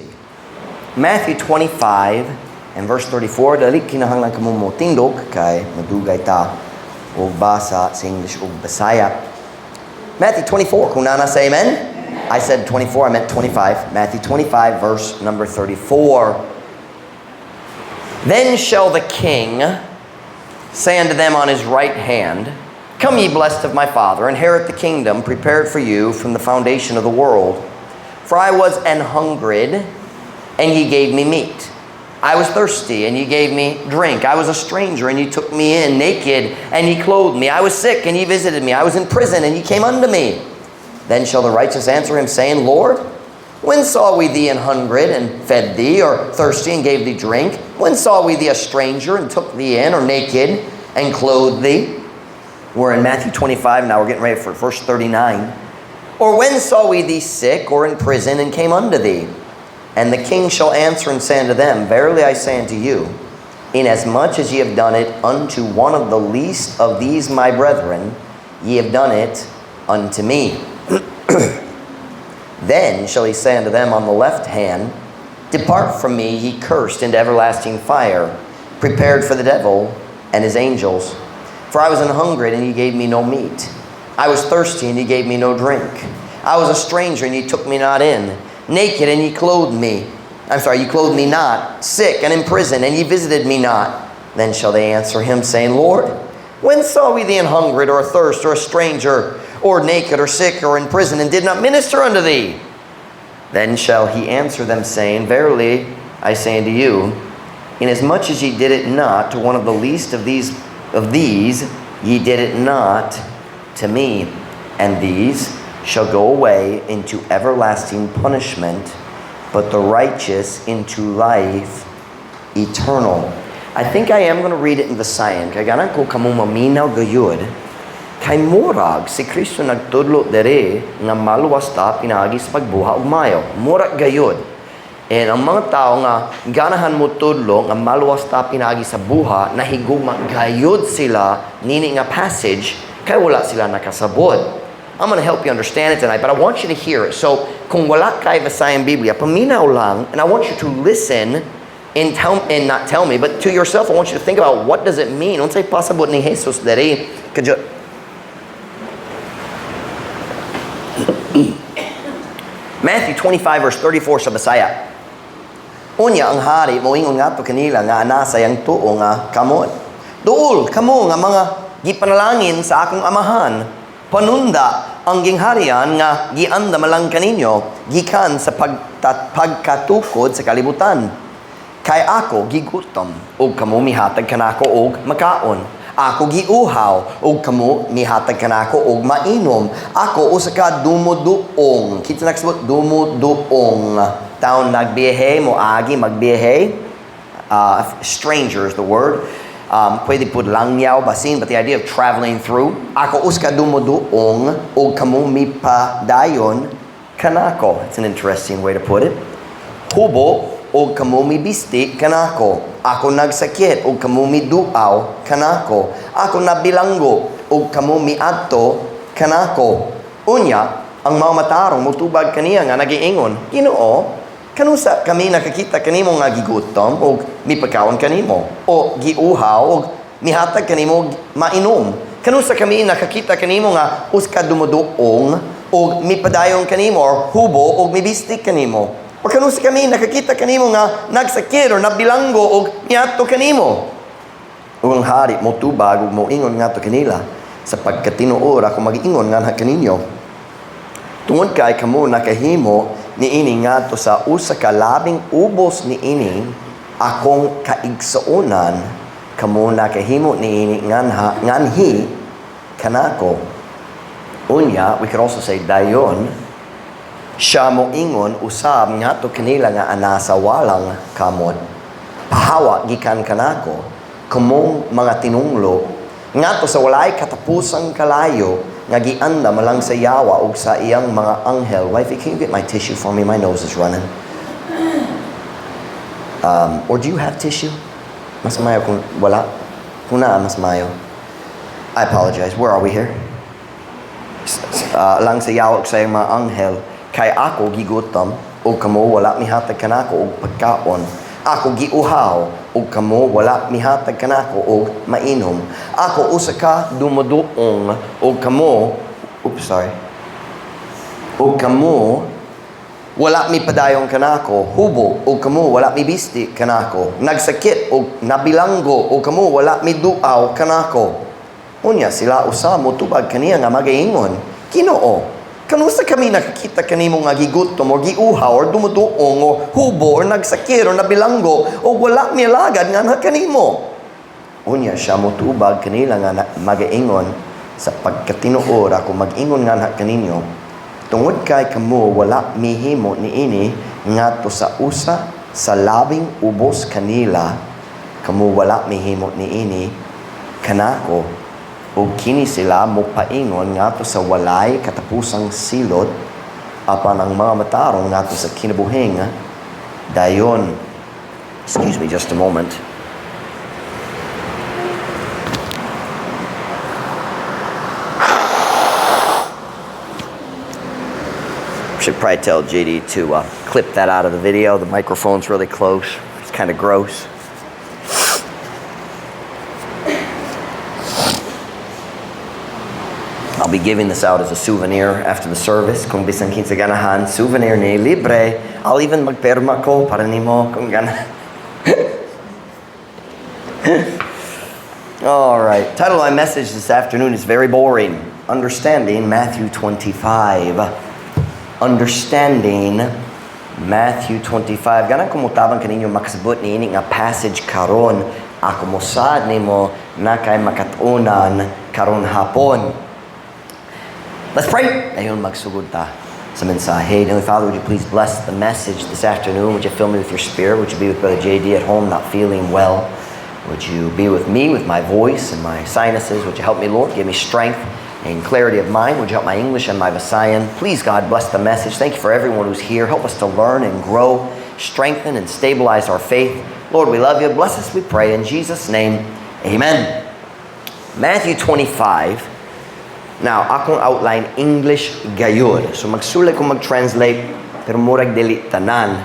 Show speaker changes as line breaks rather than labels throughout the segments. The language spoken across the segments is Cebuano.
See. Matthew 25 and verse 34, dali kinahanglan kamo mo tindog kay madugay ta og basa sa English ug Bisaya. Matthew 24, kung naa na, say amen. I said 24, I meant 25. Matthew 25, verse number 34. Then shall the King say unto them on his right hand, "Come, ye blessed of my Father, inherit the kingdom prepared for you from the foundation of the world. For I was an hungered, and ye gave me meat. I was thirsty, and ye gave me drink. I was a stranger, and ye took me in, naked, and ye clothed me. I was sick, and ye visited me. I was in prison, and ye came unto me." Then shall the righteous answer him, saying, "Lord, when saw we thee an hungered and fed thee, or thirsty and gave thee drink? When saw we thee a stranger and took thee in, or naked and clothed thee?" We're in Matthew 25 now, we're getting ready for verse 39. "Or when saw we thee sick or in prison and came unto thee?" And the King shall answer and say unto them, "Verily I say unto you, inasmuch as ye have done it unto one of the least of these my brethren, ye have done it unto me." Then shall he say unto them on the left hand, "Depart from me, ye cursed, into everlasting fire, prepared for the devil and his angels. For I was an hungered, and ye gave me no meat. I was thirsty, and ye gave me no drink. I was a stranger, and ye took me not in. Naked, and ye clothed me. I'm sorry, ye clothed me not. Sick and in prison, and ye visited me not." Then shall they answer him, saying, "Lord, when saw we thee an hungered, or athirst, or a stranger, or naked, or sick, or in prison, and did not minister unto thee?" Then shall he answer them, saying, "Verily I say unto you, inasmuch as ye did it not to one of the least of these, ye did it not to me." And these shall go away into everlasting punishment, but the righteous into life eternal. I think I am going to read it in Visayan. Kay ganahan ko kamo maminaw gayud. Kay murag si Kristo nagtudlo diri nga maluwas ta pinaagi sa pagbuhat og maayo. Murag gayud. And ang mga tao nga ganahan mo tudlo nga maluwas ta pinaagi sa buhat, nahigugma gayud sila nini nga passage kay wala sila nakasabot. I'm going to help you understand it tonight, but I want you to hear it. So, kung wala kay Visayan Biblia, paminaw lang, and I want you to listen and tell and not tell me, but to yourself, I want you to think about what does it mean. Unsay pasabot ni Jesus diri? Could you Matthew 25 verse 34 sa Bisaya. Unya ang hari moingon ngadto kanila nga naa sa iyang tuo nga kamot, "Duol kamo nga mga gipanalangin sa akong Amahan, panunda ang gingharian nga giandam alang kaninyo gikan sa pagkatukod sa kalibutan. Kay ako gigutom ug kamo mihatag kanako og makaon. Ako giuhaw ug kamo mihatag kanako og mainom. Ako usa ka dumuduong." Kita nakasabot dumuduong. Taon nagbiyahe, mo agi magbiyahe. Stranger is the word. Pwede pud langyaw basin, but the idea of traveling through. "Ako usa ka dumuduong ug kamo mipadayon kanako." It's an interesting way to put it. "Hubo ug kamo mibisti kanako. Ako nagsakit ug kamo miduaw kanako. Ako nabilanggo ug kamo miadto kanako." Unya, ang mga matarong mutubag kaniya nga nagiingon, "Ginoo, kanusa kami nakakita kanimo nga gigutom og mipakaon kanimo o giuhaw og mihatag kanimo og mainom? Kanusa kami nakakita kanimo nga usa ka dumuduong og mipadayon kanimo or hubo og mibisti kanimo? O kanusa kami nakakita kanimo nga nagsakit or nabilanggo og miadto kanimo?" Ug ang hari motubag ug moingon ngadto kanila, "Sa pagkatinuod ako magiingon nganha kaninyo, tungod kay kamo nakahimo niini ngadto sa usa ka labing ubos niini akong kaigsuonan, kamo nakahimo niini nganhi kanako." Unya, we could also say dayon, siya moingon usab ngadto kanila nga anaa sa walang kamot, "Pahawa gikan kanako, kamong mga tinunglo, ngadto sa walay katapusang kalayo nga giandam alang sa yawa ug sa iyang mga anghel." Wifey, can you get my tissue for me? My nose is running. Or do you have tissue? Mas mayo kung wala. Kung naa, mas mayo. I apologize. Where are we here? Lang sa yawa ug sa iyang mga anghel, "Kay ako gigutom, Ug kamo wala mihatag kanako og pagkaon. Ako giuhaw ug kamo wala mihatag kanako og mainom. Ako usa ka dumuduong ug kamo, oops, sorry. Ug kamo wala mi padayon kanako, hubo ug kamo wala mibisti kanako, nagsakit ug nabilanggo ug kamo wala miduaw kanako. Unya sila usa motubag kaniya nga magaingon, "Ginoo, kanusa kami nakakita kanimo nga gigutom or giuhaw or dumuduong o hubo or nagsakit or nabilanggo o wala mialagad nga kanimo?" Unya siya motubag kanila nga magaingon, "Sa pagkatinuod ako mag-ingon nga kaninyo, tungod kay kamo wala mihimo niini ngadto sa usa sa labing ubos kanila, kamo wala mihimo niini kanako." Ug kini sila mopaingon ngadto sa walay katapusang silot, apan ang mga matarong ngadto sa kinabuhing dayon. Excuse me just a moment. Should probably tell JD to clip that out of the video. The microphone's really close. It's kind of gross. I'll be giving this out as a souvenir after the service. Kung bisan kinsa ganahan, souvenir ni libre. I'll even magperma ko para nimo kung ganahan. All right. Title of my message this afternoon is very boring. Understanding Matthew 25. Understanding Matthew 25. Ganahan ko motabang kaninyo makasabot niini nga passage karon. Ako mosad nimo naa kay makat-onan karon hapon. Let's pray. Dayon magsugod ta sa mensahe. Heavenly Father, would you please bless the message this afternoon? Would you fill me with your Spirit? Would you be with Brother JD at home not feeling well? Would you be with me with my voice and my sinuses? Would you help me, Lord? Give me strength and clarity of mind. Would you help my English and my Visayan? Please, God, bless the message. Thank you for everyone who's here. Help us to learn and grow, strengthen and stabilize our faith. Lord, we love you. Bless us, we pray. In Jesus' name, amen. Matthew 25. Now, akong outline English gayud. So magsulay ko mag-translate, pero murag dili tanan.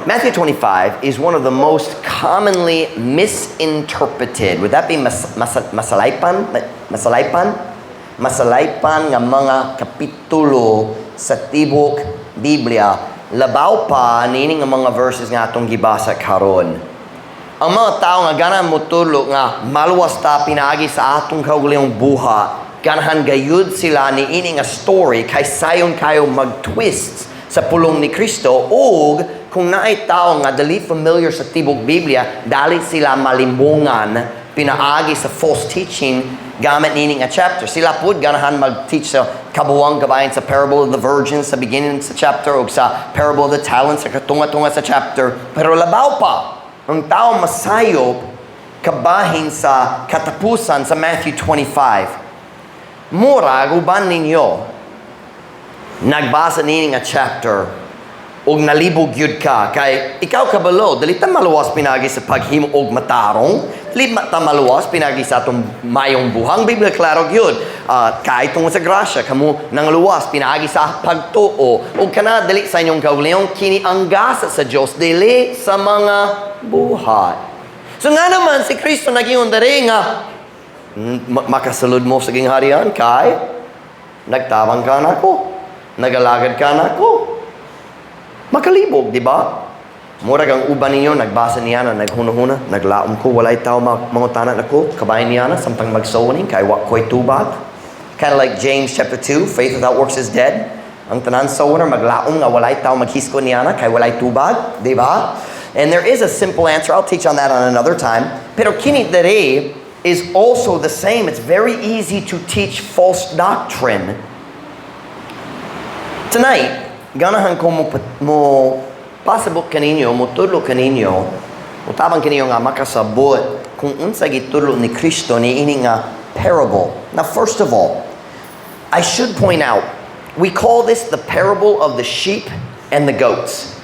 Matthew 25 is one of the most commonly misinterpreted. Would that be masalaypan? Masalaypan? Masalaypan nga mga kapitulo sa tibok Biblia. Labaw pa niini nga mga verses nga atong gibasa karon. Ang mga tao nga ganahan motudlo nga maluwas ta pinaagi sa atong kaugalingong buhat, ganahan gayud sila niini nga story kay sayon kayo mag-twist sa pulong ni Kristo, ug kung naay tao nga dili familiar sa tibok Biblia, dali sila malimbungan pinaagi sa false teaching gamit niini nga chapter. Sila pud ganahan mag-teach sa kabuwang kabahin sa parable of the virgins sa beginning sa chapter ug sa parable of the talents sa katunga-tunga sa chapter. Pero labaw pa, ang tao masayop kabahin sa katapusan sa Matthew 25. Murag uban ninyo nagbasa nini nga chapter og nalibog gyud ka kay ikaw kabalo dili ta maluwas pinagi sa paghimo og matarong, dili ta maluwas pinagi sa atong mayong buhat. Biblia klaro gyud, kay tungod sa grasya kamo nangluwas pinaagi sa pagtuo, ug kana dili sa inyong kaugalingon, kini ang gasa sa Dios, dili sa mga buhat. So nga naman si Kristo nagingon diri nga makasulod mo sa gingharian kay nagtabang ka nako, nagalagad ka nako. Makalibog, di ba? Murag ang uban ninyo, nagbasa niya na naghuna-huna, naglaom ko, walay tao mangutana nako, kabahin niya na, samtang mag-sow-ning, kay wa ko'y tubag. Kind of like James chapter 2, faith without works is dead. Ang tanan sower, maglaom nga walay tao maghisko niya na, kay walay tubag, di ba? And there is a simple answer. I'll teach on that on another time. Pero kini dere is also the same. It's very easy to teach false doctrine. Tonight, ganahan ko mo pasabot kaninyo, mo tudlo kaninyo, mo tabang kaninyo nga makasabot kung unsa gitudlo ni Kristo niini nga parable. Now, first of all, I should point out, we call this the parable of the sheep and the goats.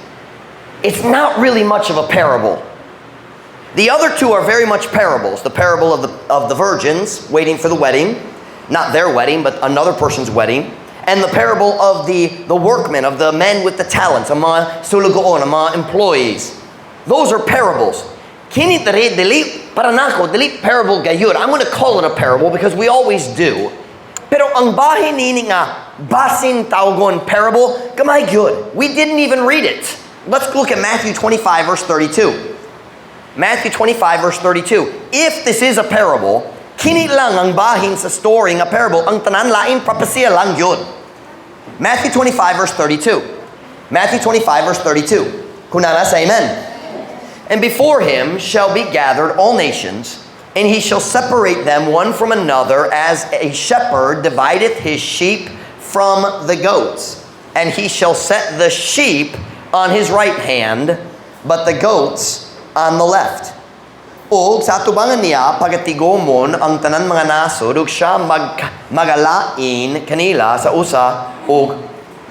It's not really much of a parable. The other two are very much parables. The parable of the virgins waiting for the wedding, not their wedding, but another person's wedding, And the parable of the workmen, of the men with the talents, ang mga sulugoon, ang mga employees. Those are parables. Kini diri, dili, para nako, dili parable gayud. I'm going to call it a parable because we always do. Pero ang bahin nini nga basin tawgon parable, gamay gyud. We didn't even read it. Let's look at Matthew 25 verse 32. Matthew 25 verse 32. If this is a parable, kini lang ang bahin sa story nga parable, ang tanan lain propesya lang gyud. Matthew 25 verse 32. Matthew 25 verse 32. Kunana, say amen. "And before him shall be gathered all nations, and he shall separate them one from another, as a shepherd divideth his sheep from the goats. And he shall set the sheep on his right hand, but the goats on the left. Ug sa atubangan niya pagatigomon ang tanan mga nasod ug siya magalain kanila sa usa ug,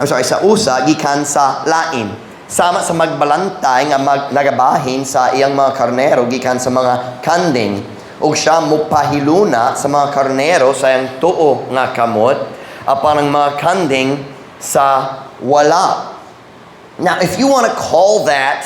I'm sorry, sa usa gikan sa lain. Sama sa magbalantay nga nagabahin sa iyang mga karnero gikan sa mga kanding. Ug siya mopahiluna sa mga karnero sa iyang tuo nga kamot apan ang mga kanding sa wala." Now, if you want to call that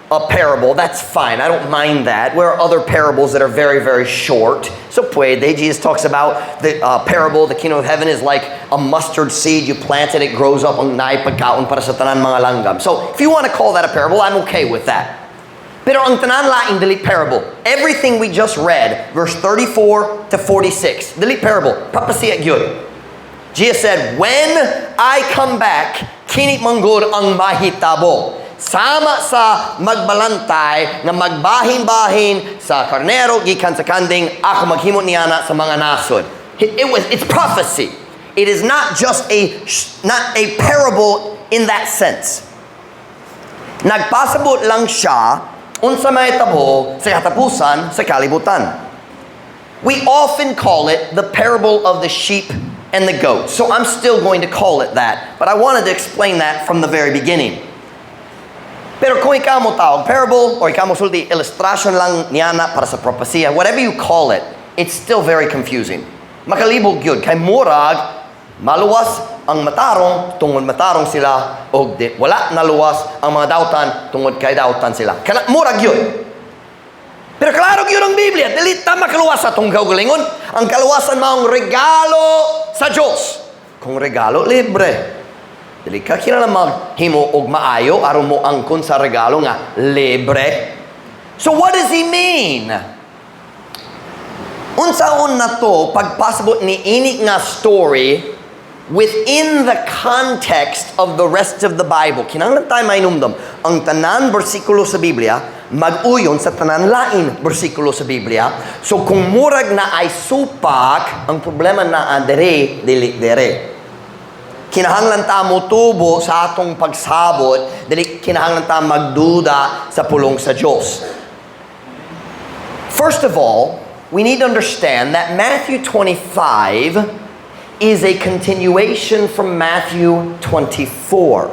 a parable, that's fine. I don't mind that. There are other parables that are very, very short. So, pwede. Jesus talks about the parable, the kingdom of heaven is like a mustard seed. You plant it, it grows up, ang naay pagkaon para sa tanan mga langgam. So, if you want to call that a parable, I'm okay with that. Pero ang tanan lain dili parable. Everything we just read, verse 34 to 46, dili parable. Propesya gyud. Jesus said, "When I come back, kini manggod ang mahitabo. Sama sa magbalantay nga magbahin-bahin sa karnero gikan sa kanding, ako maghimo niana sa mga nasod." It's prophecy. It is not just a not a parable in that sense. Nagpasabot lang siya unsa mahitabo sa katapusan sa kalibutan. We often call it the parable of the sheep and the goat. So I'm still going to call it that. But I wanted to explain that from the very beginning. Pero kung ikaw mo tawag parable or ikaw mo sulti illustration lang niana para sa propesya, whatever you call it, it's still very confusing. Makalibog gyud kay murag maluwas ang matarong tungod matarong sila og di, wala naluwas ang mga dautan tungod kay dautan sila. Kana murag gyud. Pero klaro gyud ang Biblia, dili ta makaluwas sa atong kaugalingon. Ang kaluwasan maong regalo sa Dios. Kung regalo, libre. Dili ka kinahanglan maghimo og maayo aron mo angkon sa regalo nga libre. So what does he mean? Unsaon na to pagpasabot ni ini nga story within the context of the rest of the Bible? Kinahanglan tayo mainumdum. Ang tanan bersikulo sa Biblia mag-uyon sa tanan lain bersikulo sa Biblia. So kung murag naay supak, ang problema naa dere, dili dere. Kinahanglan ta mo tubo sa atong pagsabot, dili kinahanglan ta magduda sa pulong sa Dios. First of all, we need to understand that Matthew 25 is a continuation from Matthew 24.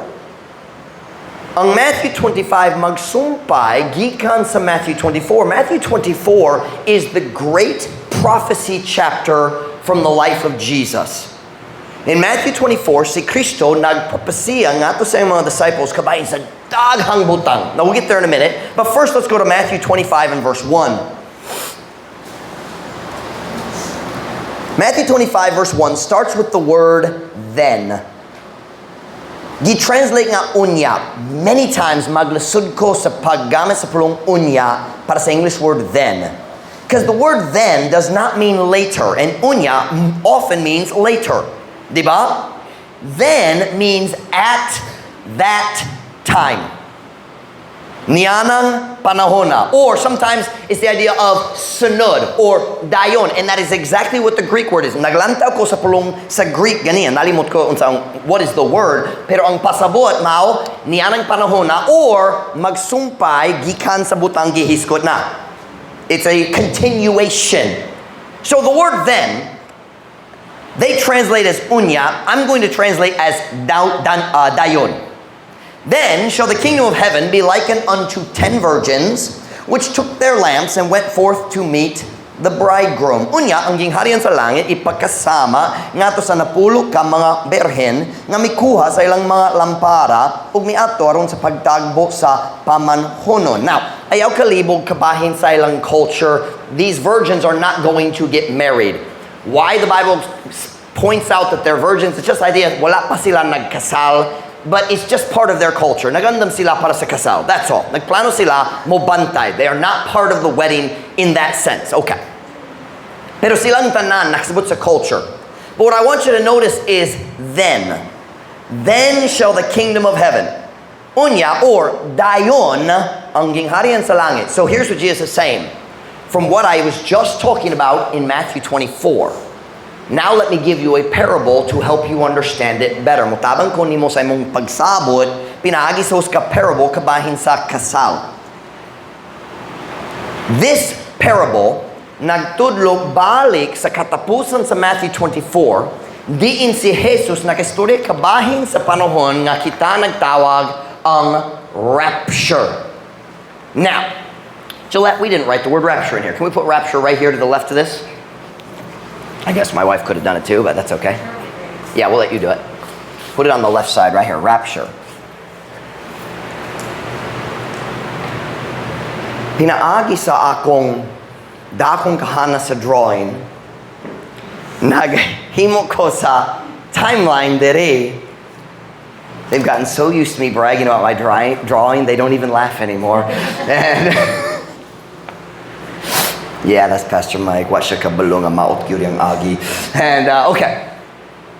Ang Matthew 25 magsumpay gikan sa Matthew 24. Matthew 24 is the great prophecy chapter from the life of Jesus. In Matthew 24, si Kristo nagpropesiya ngadto sa iyang mga disciples kabahin sa daghang butang. Now we'll get there in a minute. But first, let's go to Matthew 25 and verse 1. Matthew 25 verse 1 starts with the word "then." Gi-translate nga "unya." Many times maglisod ko sa paggamit sa pulong "unya" para sa English word "then." Because the word "then" does not mean "later" and "unya" often means "later." Di ba? "Then" means "at that time." Nianang panahona. Or sometimes it's the idea of "sunod" or "dayon." And that is exactly what the Greek word is. Naglantaw ko sa pulong sa Greek ganiyan. Nalimot ko unsa what is the word. Pero ang pasabot mao nianang panahona or magsumpay gikan sa butang gihisgot na. It's a continuation. So the word "then," they translate as "unya." I'm going to translate as "dayon." "Then shall the kingdom of heaven be likened unto 10 virgins, which took their lamps and went forth to meet the the bridegroom. Unya, ang gingharian sa langit ipakasama ngadto sa 10 ka mga berhen nga mikuha sa ilang mga lampara ug miadto aron sa pagtagbo sa pamanhonon. Now, ayaw kalibog kabahin sa ilang culture. These virgins are not going to get married. Why the Bible points out that they're virgins, it's just idea, wala pa sila nagkasal, but it's just part of their culture. Nagandam sila para sa kasal. That's all. Nagplano sila mo bantay. They are not part of the wedding in that sense. Okay. Pero silang tanan nakasabot sa culture. But what I want you to notice is "then." "Then shall the kingdom of heaven." Unya or dayon ang gingharian sa langit. So here's what Jesus is saying. From what I was just talking about in Matthew 24. Now let me give you a parable to help you understand it better. Mutabang ko nimo sa imong pagsabot, pinaagi sa ka parable kabahin sa kasal. This parable nagtudlo balik sa katapusan sa Matthew 24, diin si Jesus nakistorya kabahin sa panahon nga kita nagtawag ang rapture. Now, Gillette, we didn't write the word "rapture" in here. Can we put "rapture" right here to the left of this? I guess my wife could have done it too, but that's okay. Yeah, we'll let you do it. Put it on the left side right here, rapture. Pinaagi sa akong dakong kahana sa drawing, naghimo ko sa timeline diri. They've gotten so used to me bragging about my drawing, they don't even laugh anymore. And yeah, that's Pastor Mike. Wa siya kabalo nga maot gyud ang agi. And okay.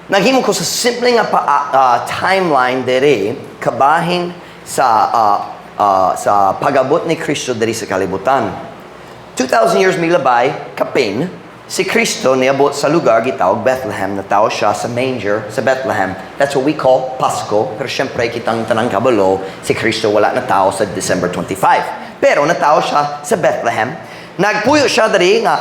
Naghimo ko sa simple nga timeline diri kabahin sa pag-abot ni Kristo diri sa kalibutan. 2,000 years milabay, kapin, si Kristo niabot sa lugar gitawag Bethlehem. Natawo siya sa manger sa Bethlehem. That's what we call Pasko. Pero syempre, kitang tanang kabalo, si Kristo wala natawo sa December 25. Pero natawo siya sa Bethlehem. Nagpuyo siya diri nga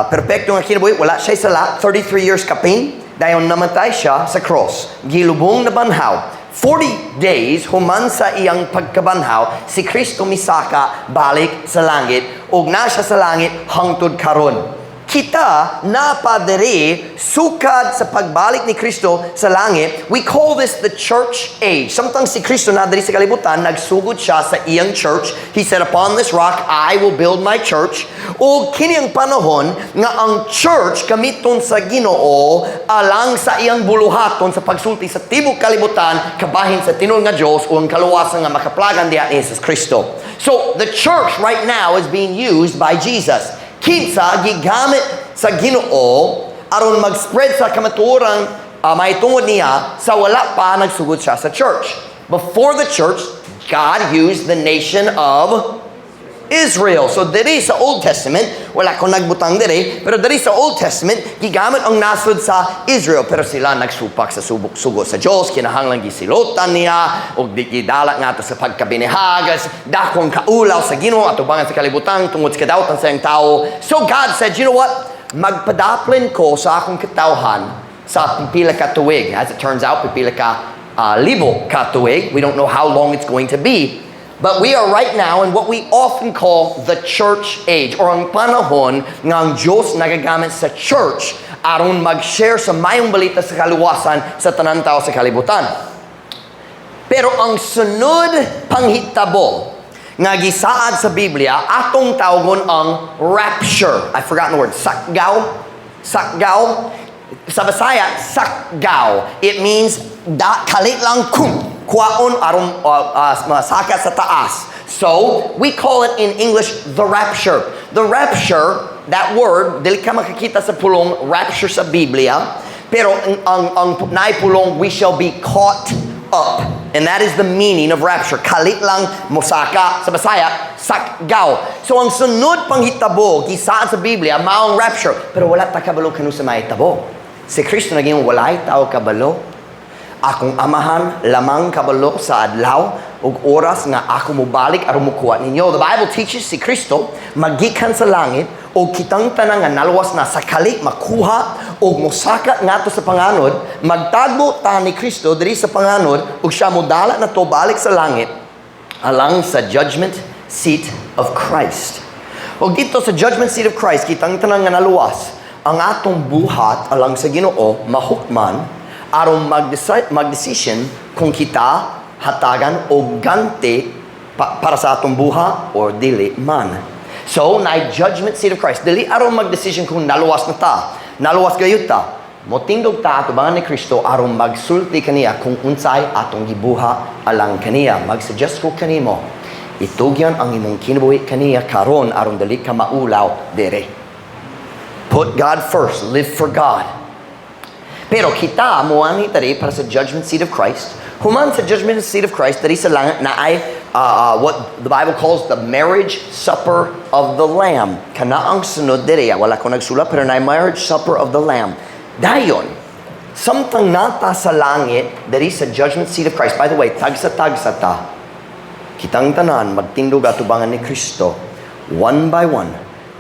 perpekto nga kinabuhi, wala siya sala, 33 years kapin, dayon namatay siya sa cross. Gilubong, nabanhaw. 40 days human sa iyang pagkabanhaw, si Kristo misaka balik sa langit ug na siya sa langit hangtod karon. Kita napadiri sukad sa pagbalik ni Kristo sa langit. We call this the church age. Samtang si Kristo na diri sa kalibutan, nagsugod siya sa iyang church. He said, "Upon this rock I will build my church." O kini ang panahon nga ang church gamiton sa Ginoo alang sa iyang buluhaton sa pagsulti sa tibok kalibutan kabahin sa tinuod nga Dios o ang kaluwasan nga makaplagan diha ni Jesus Kristo. So the church right now is being used by Jesus. Kinsa gigamit sa Ginoo aron mag-spread sa kamatuoran mahitungod niya sa wala pa nagsugod siya sa church? Before the church, God used the nation of Israel. So diri sa Old Testament, wala ko nagbutang diri, pero diri sa Old Testament, gigamit ang nasod sa Israel. Pero sila nagsupak sa subok sugo sa Dios, kinahanglan gisilotan niya, ug di gidala ngadto sa pagkabinihagas, dakong kaulaw sa Ginoo atubangan sa kalibutan tungod sa kadawatan sa iyang tao. So God said, "You know what? Magpadaplin ko sa akong katawhan sa pipila ka tuig." As it turns out, pipila ka libo ka tuig. We don't know how long it's going to be. But we are right now in what we often call the church age or ang panahon nga ang Diyos nagagamit sa church aron mag-share sa mayong balita sa kaluwasan sa tanan tao sa kalibutan. Pero ang sunod panghitabo nga gisaad sa Biblia, atong tawgon ang rapture. I've forgotten the word. Sakgaw? Sakgaw? Sa Bisaya, sakgaw. It means da, kalit lang kum kuwaon aron masaka sa taas. So, we call it in English the rapture. The rapture, that word, dili ka makakita sa pulong "rapture" sa Biblia, pero ang naay pulong "we shall be caught up." And that is the meaning of rapture. Kalit lang mosaka sa Bisaya, sakgaw. So ang sunod panghitabo gisaad sa Biblia mao ang rapture, pero wala ta kabalo kanus-a mahitabo. Si Kristo nag-ingon, walay tao kabalo. Akong Amahan lamang kabalo sa adlaw ug oras nga ako mobalik aron mokuha ninyo. The Bible teaches si Kristo magikan sa langit ug kitang tanan nga naluwas na sa kalit makuha ug mosaka ngadto sa panganod, magtagbo ta ni Kristo diri sa panganod ug siya modala nato balik sa langit alang sa judgment seat of Christ. O didto sa judgment seat of Christ, kitang tanan nga naluwas, ang atong buhat alang sa Ginoo mahukman aron mag-decision kung kita hatagan og ganti para sa atong buhat or dili man. So, na judgment seat of Christ. Dili aron mag-decision kung naluwas na ta. Naluwas gayud ta. Motindog ta atubangan ni Kristo aron magsulti kaniya kung unsay atong gibuhat alang kaniya. Mag-suggest ko kanimo, itugyan ang imong kinabuhi kaniya karon aron dili ka maulaw dere. Put God first, live for God. Pero kita moanhi diri para sa judgment seat of Christ. Human sa judgment seat of Christ, diri sa langit naay what the Bible calls the marriage supper of the Lamb. Kana ang sunod diri. Wala ko nagsulat, pero naay marriage supper of the Lamb. Dayon, samtang naa ta sa langit, diri sa judgment seat of Christ. By the way, tagsa-tagsa ta. Kitang tanan, magtindog atubangan ni Kristo. One by one,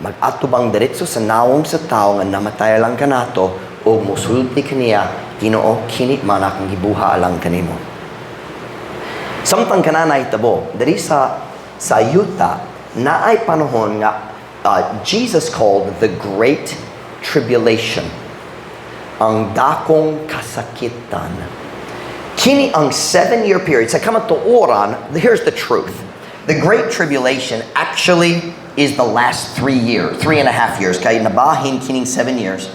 mag-atubang diretso sa nawong sa tao nga namatay lang kanato o musulti kaniya, "Ginoo, kini man akong gibuhat alang kanimo." Samtang kana nahitabo, diri sa yuta, naay panahon nga Jesus called the Great Tribulation, ang dakong kasakitan. Kini ang 7-year period. Sa kamatuoran, here's the truth. The Great Tribulation actually is the last 3 years, 3.5 years. Kay nabahin kining 7 years.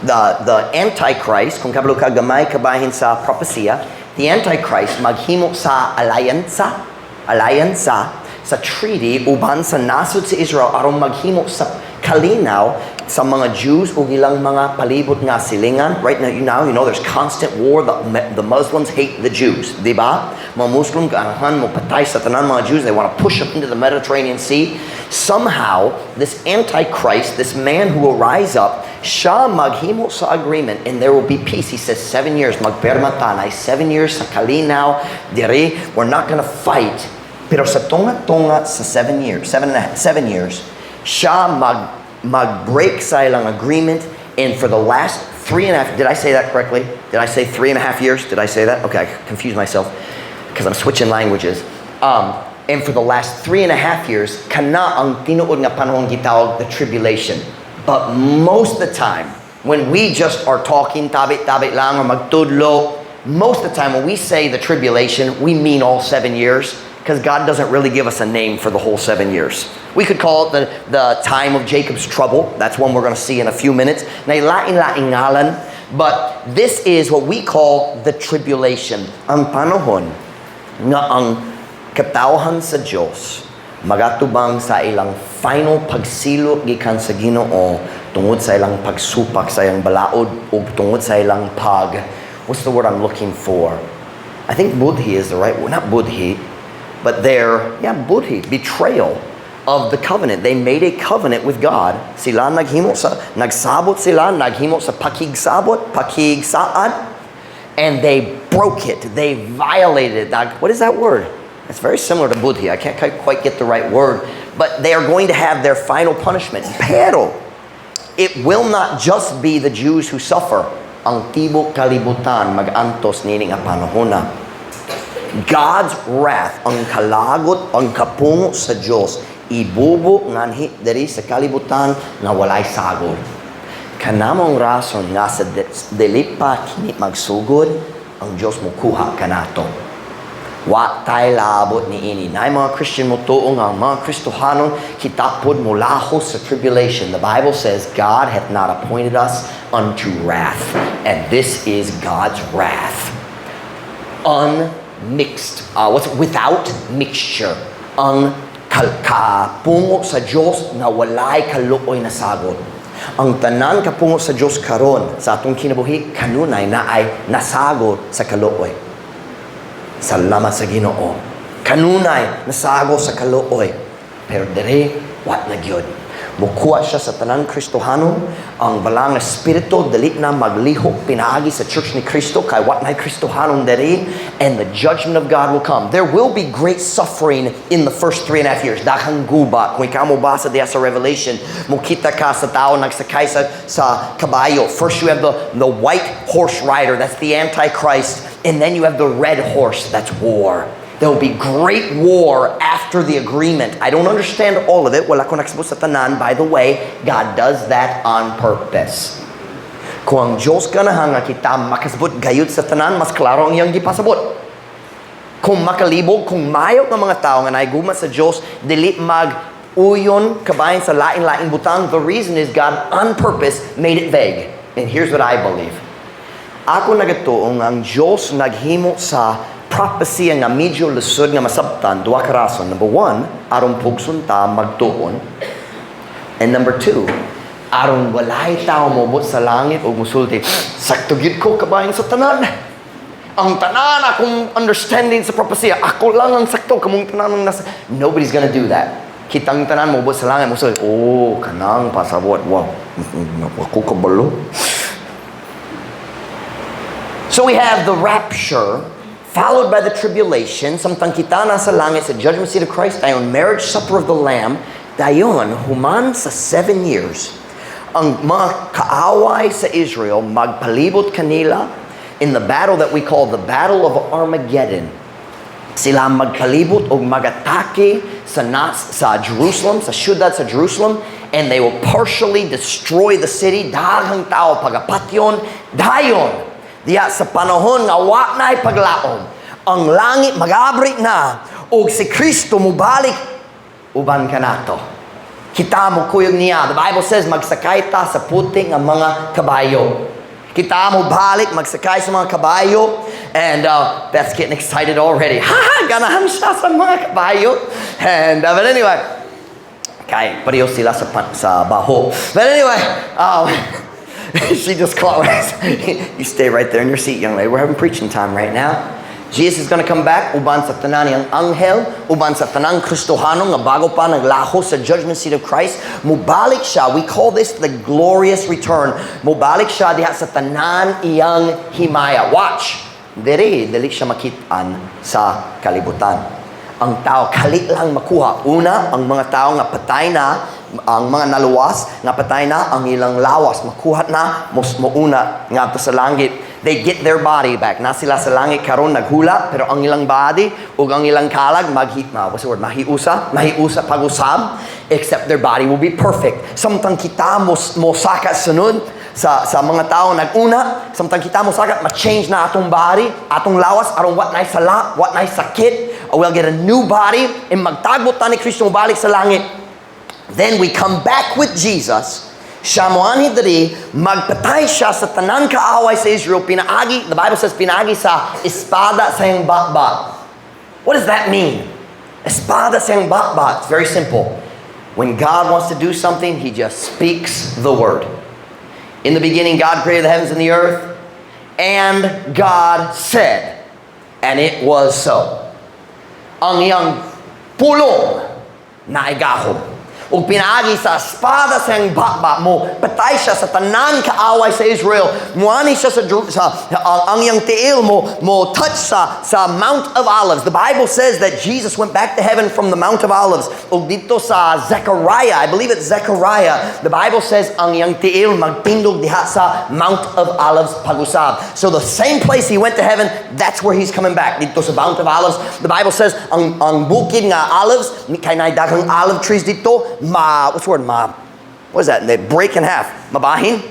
The Antichrist, kung kabalo ka gamay kabahin sa propesya, the Antichrist maghimo sa alyansa sa treaty uban sa nasod sa Israel aron maghimo sa kalinaw sa mga Jews ug ilang mga palibot nga silingan. Right now, there's constant war. The Muslims hate the Jews, di ba? Mga Muslim ganahan mo patay sa tanan mga Jews. They want to push them into the Mediterranean Sea. Somehow, this Antichrist, this man who will rise up, siya maghimo sa agreement and there will be peace. He says 7 years, magperma ta, naay 7 years sa kalinaw, diri, we're not gonna fight. Pero sa tunga-tunga sa 7 years, seven and a half, 7 years, siya mag-break sa ilang agreement and for the last 3.5, did I say that correctly? Did I say 3.5 years? Did I say that? Okay, I confused myself because I'm switching languages. And for the last 3.5 years, kana ang tinuod nga panahon gitawag the tribulation. But most of the time, when we just are talking, tabi-tabi lang or magtudlo, most of the time when we say the tribulation, we mean all 7 years because God doesn't really give us a name for the whole 7 years. We could call it the time of Jacob's trouble. That's one we're going to see in a few minutes. Naay lain-laing ngalan. But this is what we call the tribulation. Ang panahon nga ang katawhan sa Diyos magatubang sa ilang final pagsilot gikan sa Ginoo tungod sa ilang pagsupak sa ilang balaod ug tungod sa ilang pag, what's the word I'm looking for? I think budhi is the right word, not budhi, but their, yeah, budhi, betrayal of the covenant. They made a covenant with God. Sila naghimo sa nagsabot sila, naghimo sa pakigsabot, pakigsaad, and they broke it. They violated it. Now, what is that word? It's very similar to budhi. I can't quite get the right word. But they are going to have their final punishment. Pero, it will not just be the Jews who suffer. Ang tibok kalibutan mag-antos nini nga panahona. God's wrath, ang kalagot, ang kapungo sa Diyos, ibubo nganhi diri sa kalibutan nga walay sagol. Kana mao'ng rason nga sa dili pa kini magsugod, ang Diyos mo kuha kanato. Wa tay labot ni ini. Naay mga Christian mo tuo nga ang mga Kristohanon kita pod mo lahos sa tribulation. The Bible says God hath not appointed us unto wrath. And this is God's wrath. Unmixed. What's it? Without mixture. Ang kapungo sa Diyos nga walay kaluoy na sagol. Ang tanan kapungo sa Diyos karon sa atong kinabuhi kanunay naay nasagol sa kaluoy. Salamat sa Ginoo. Kanunay nasago sa kaluoy. Pero dire wa na gyud. Mukuha siya sa tanan Kristohanon, ang Balaang Espiritu dili na maglihok pinaagi sa Church ni Kristo kay wa na Kristohanon diri, and the judgment of God will come. There will be great suffering in the first 3.5 years. Daghang guba. Kung ikaw mo basa diya sa Revelation, mukita ka sa tao nagsakay sa kabayo. First you have the white horse rider, that's the Antichrist, and then you have the red horse, that's war. There will be great war after the agreement. I don't understand all of it. Wala ko nakasabot sa tanan. By the way, God does that on purpose. Kung ang Diyos ganahan nga kita makasabot gayud sa tanan, mas klaro ang iyang gipasabot. Kung makalibog, kung mayo ng mga tao nga naiguma sa Diyos, dili mag uyon kabahin sa lain-laing butang, the reason is God on purpose made it vague. And here's what I believe. Ako nagatuo nga ang Diyos naghimo sa prophecy nga medyo lisod nga masabtan, duha ka rason. Number one, aron pugson ta magtuon. And number two, aron walay tao moabot sa langit ug musulti, "Sakto gyud ko kabahin sa tanan. Ang tanan akong understanding sa propesya, ako lang ang sakto, kamong tanan ang nasa." Nobody's gonna do that. Kitang tanan moabot sa langit, musulti, "Oh, kanang pasabot. Wow, ako kabalo." So we have the rapture, followed by the tribulation, samtang kita nasa langit sa judgment seat of Christ, dayon marriage supper of the Lamb, dayon human sa 7 years, ang mga kaaway sa Israel magpalibot kanila in the battle that we call the Battle of Armageddon. Sila magpalibot og magatake sa Jerusalem, sa syudad sa Jerusalem, and they will partially destroy the city. Daghang tao pagapatyon, dayon diya sa panahon nga wa na'y paglaom, ang langit magabri na ug si Kristo mubalik uban kanato. Kita mo kuyog niya. The Bible says magsakay ta sa puti nga mga kabayo. Kita mo balik, magsakay sa mga kabayo. And Beth's getting excited already. Ha ha, ganahan siya sa mga kabayo. And, but anyway, kay pareho sila sa baho. But anyway, she just caught. You stay right there in your seat, young lady. We're having preaching time right now. Jesus is gonna come back uban sa tanan niyang anghel, uban sa tanang Kristohano nga bago pa naglaho sa judgment seat of Christ. Mubalik siya. We call this the glorious return. Mubalik siya diha sa tanan iyang himaya. Watch. Diri, dili siya makitaan sa kalibutan. Ang tao, kali lang makuha. Una, ang mga tao nga patay na, ang mga naluwas nga patay na, ang ilang lawas, makuha na, mos mouna ngadto sa langit. They get their body back. Na sila sa langit karon naghula, pero ang ilang body ug ang ilang kalag maghi ma, what's the word? Mahiusa, mahiusa pag-usab, except their body will be perfect. Samtang kita mo saka sunod sa mga tao nag-una, samtang kita mo saka, ma-change na atong body, atong lawas, aron wa nay sala, wa nay sakit, we'll get a new body, and magtagbo ta ni Kristo mobalik sa langit. Then we come back with Jesus. Siya moanhi diri, magpatay siya sa tanan kaaway sa Israel, pinaagi, the Bible says, pinaagi sa espada sa iyang batbat. What does that mean? Espada sa iyang batbat. It's very simple. When God wants to do something, He just speaks the word. In the beginning, God created the heavens and the earth, and God said, and it was so. Ang iyang pulong naay gahom. Ug pinaagi sa espada sa iyang batbat mo, patay siya sa tanan kaaway sa Israel. Muani siya sa ang iyang tiil mo touch sa Mount of Olives. The Bible says that Jesus went back to heaven from the Mount of Olives. Ug dito sa Zechariah, I believe it's Zechariah, the Bible says ang iyang tiil magtindog diha sa Mount of Olives pag-usab. So the same place he went to heaven, that's where he's coming back. Dito sa Mount of Olives, the Bible says ang bukid nga olives, kay naay daghang olive trees dito, ma, what's the word, ma, what is that? They break in half. Mabahin?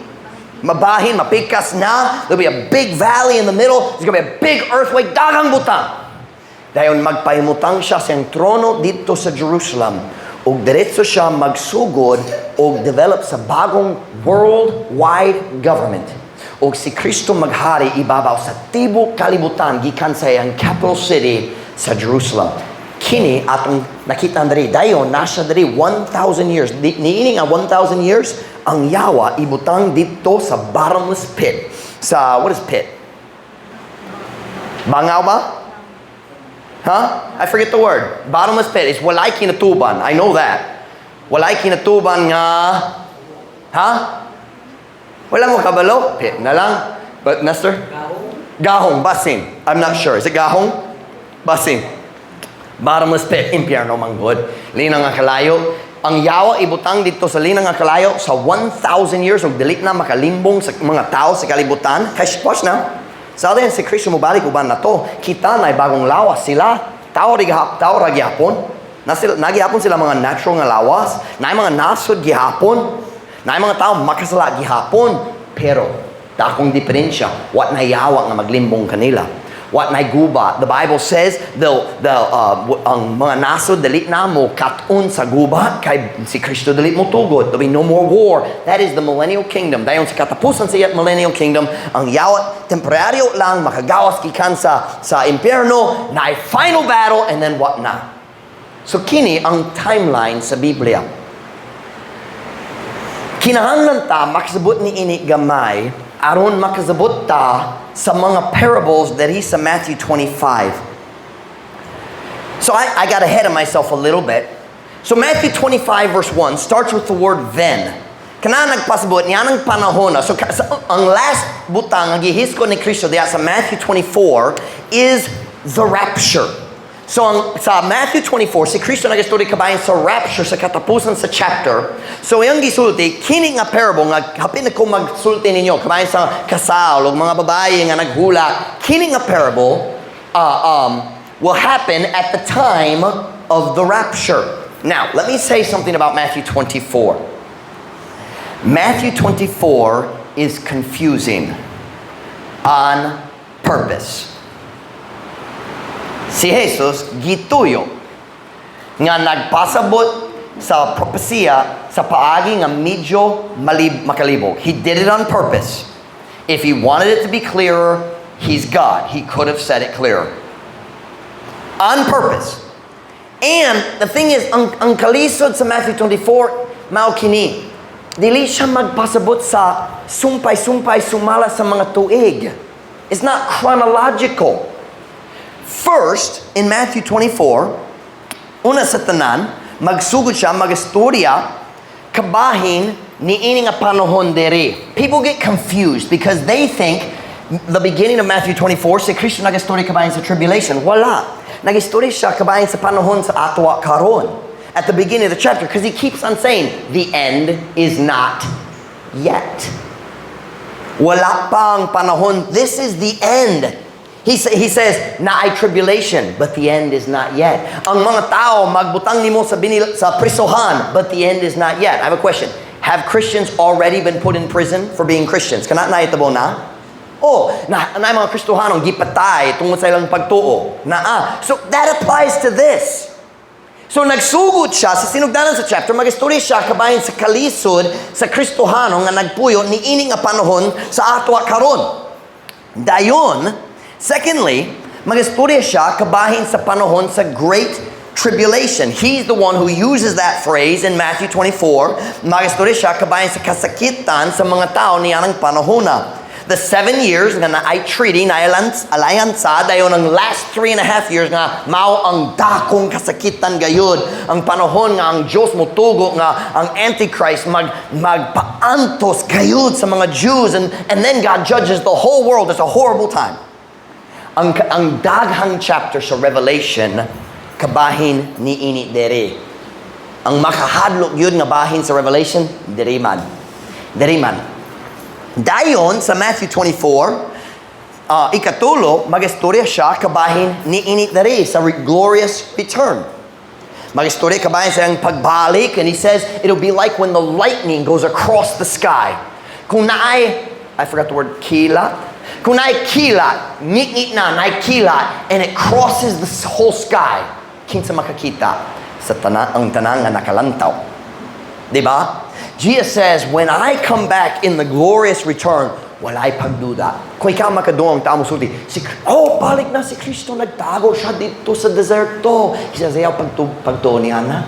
Mabahin, mapikas na. There'll be a big valley in the middle. There's gonna be a big earthquake. Daghang butang. Dayon magpahimutang siya sa iyang trono dito sa Jerusalem. Ug diretso siya magsugod og develop sa bagong worldwide government. Ug si Kristo maghari ibabaw sa tibok kalibutan gikan sa iyang capital city sa Jerusalem. Kini atong nakita diri, dayon nasa diri 1,000 years. Niini nga 1,000 years ang yawa ibutang dito sa bottomless pit. Sa, what is pit? Bangaw ba? Huh? I forget the word. Bottomless pit is walay kinatuban. I know that. Walay kinatuban nga. Ha? Wala mo kabalo? Pit na lang. But, Nestor? Gahong. Basin. I'm not sure. Is it gahong? Basin. Bottomless pit. Impyerno man gud. Linang nga kalayo. Ang yawa ibutang dito sa linang nga kalayo sa 1,000 years ug dili na makalimbong sa mga tao sa kalibutan. Kay watch now. Sa si Kristo mobalik uban na to, kita na bagong lawas sila. Tao ra gihapon. Na sila, nagihapon sila mga natural nga lawas, na mga nasod gihapon, na mga tao makasala gihapon, pero dakong diferensya, wa na yawa nga maglimbong kanila. Wa na gubat. The Bible says ang mga nasod dili na mo kat-on sa gubat kay si Kristo dili mo tugod. There'll be no more war. That is the millennial kingdom. Dayon sa katapusan sa millennial kingdom, ang yawa temporaryo lang makagawas gikan sa impyerno, na final battle, and then what na. So kini ang timeline sa Biblia. Kinahanglan ta makasabot ni ini gamay aron makasabot ta sa mga parables diri sa Matthew 25. So I got ahead of myself a little bit. So Matthew 25 verse 1 starts with the word "then." Kana nagpasabot niya ng panahon na. So ang last butang ang gihiskot ni Kristo diya sa Matthew 24 is the rapture. So sa Matthew 24, si Kristo nagistorya kabahin sa rapture sa katapusan sa chapter. So iyang gisulti, kini nga parable nga hapin na ko magsulti ninyo, kabahin sa kasal o mga babae nga naghulak, kini nga parable will happen at the time of the rapture. Now, let me say something about Matthew 24. Matthew 24 is confusing on purpose. Si Jesus gituyo nga nagpasabot sa propesiya sa paagi nga medyo makalibog. He did it on purpose. If he wanted it to be clearer, he's God. He could have said it clearer. On purpose. And the thing is, ang kalisod sa Matthew 24, mao kini. Dili siya magpasabot sa sumpay-sumpay sumala sa mga tuig. It's not chronological. First, in Matthew 24, una sa tanan, magsugod siya magistorya kabahin ni ini nga panahon diri. People get confused because they think the beginning of Matthew 24, si Kristo nagistorya kabahin sa tribulation. Wala. Nagistorya siya kabahin sa panahon sa atwa karon. At the beginning of the chapter, because he keeps on saying, "The end is not yet." Wala pang panahon. This is the end. He says, "Naay tribulation, but the end is not yet." Ang mga tao, magbutang nimo sa prisohan, but the end is not yet. I have a question. Have Christians already been put in prison for being Christians? Kana nahitabo na? Oh, na mga Kristohanong gipatay tungod sa ilang pagtuo. Naa. So that applies to this. So nagsugod siya sa sinugdanan sa chapter, magistorya siya kabahin sa kalisod sa Kristohano nga nagpuyo ni ini nga panahon sa atwa karon. Dayon, secondly, magistorya siya kabahin sa panahon sa Great Tribulation. He's the one who uses that phrase in Matthew 24. Magistorya siya kabahin sa kasakitan sa mga tao niyanang panahona. The 7 years nga naay treaty, na alyansa, dayon ang last 3.5 years nga mao ang dakong kasakitan gayud. Ang panahon nga ang Diyos motugo nga ang Antichrist magpaantos gayud sa mga Jews, and then God judges the whole world. It's a horrible time. Ang daghang chapter sa Revelation kabahin ni ini dere. Ang makahadlok yun nga bahin sa Revelation, dere man. Dere man. Dayon sa Matthew 24, ikatulo, magistorya siya kabahin ni ini dere sa glorious return. Magistorya kabahin sa iyang pagbalik, and he says it'll be like when the lightning goes across the sky. Kung naay, I forgot the word, kilat. Kung naay kilat, ngit na, naay kilat, and it crosses the whole sky. Kinsa makakita? Sa tanan, ang tanan nga nakalantaw. Di ba? Jesus says, "When I come back in the glorious return, walay pagduda." Kung ikaw makadungog tao mo sulti, "Oh, balik na si Kristo, nagtago siya dito sa deserto." He says, "Ayaw pagtuo niya na."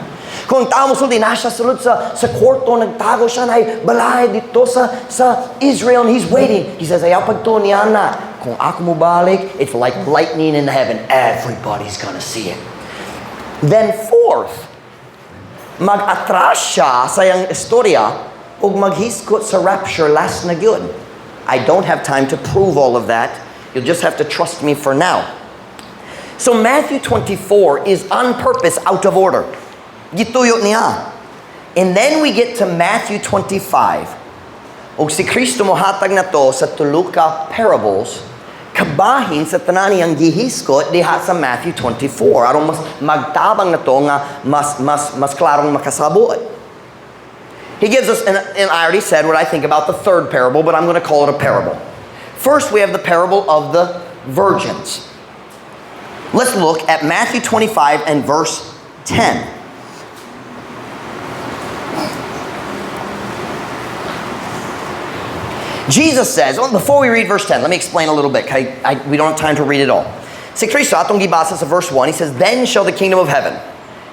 Kung ang tao mo sulti, "Naa siya sulod sa kwarto, nagtago siya na balay dito sa Israel and he's waiting." He says, "Ayaw pagtuo niya na." Kung ako mo balik, it's like lightning in the heaven. Everybody's gonna see it. Then fourth, mag-atras siya sa iyang istorya ug maghiskot sa rapture last na gyud. I don't have time to prove all of that. You'll just have to trust me for now. So Matthew 24 is on purpose out of order. Gituyo niya. And then we get to Matthew 25. Ug si Kristo mohatag na to sa tulo ka parables Kabahin sa tanan niyang gihiskot diha sa Matthew 24 aron mas magtabang nato nga mas klarong makasabot. He gives us, and I already said what I think about the third parable, but I'm going to call it a parable. First, we have the parable of the virgins. Let's look at Matthew 25 and verse 10. Jesus says, well, before we read verse 10, let me explain a little bit. We don't have time to read it all. Si Kristo, atong gibasa sa verse 1, he says, "Then shall the kingdom of heaven."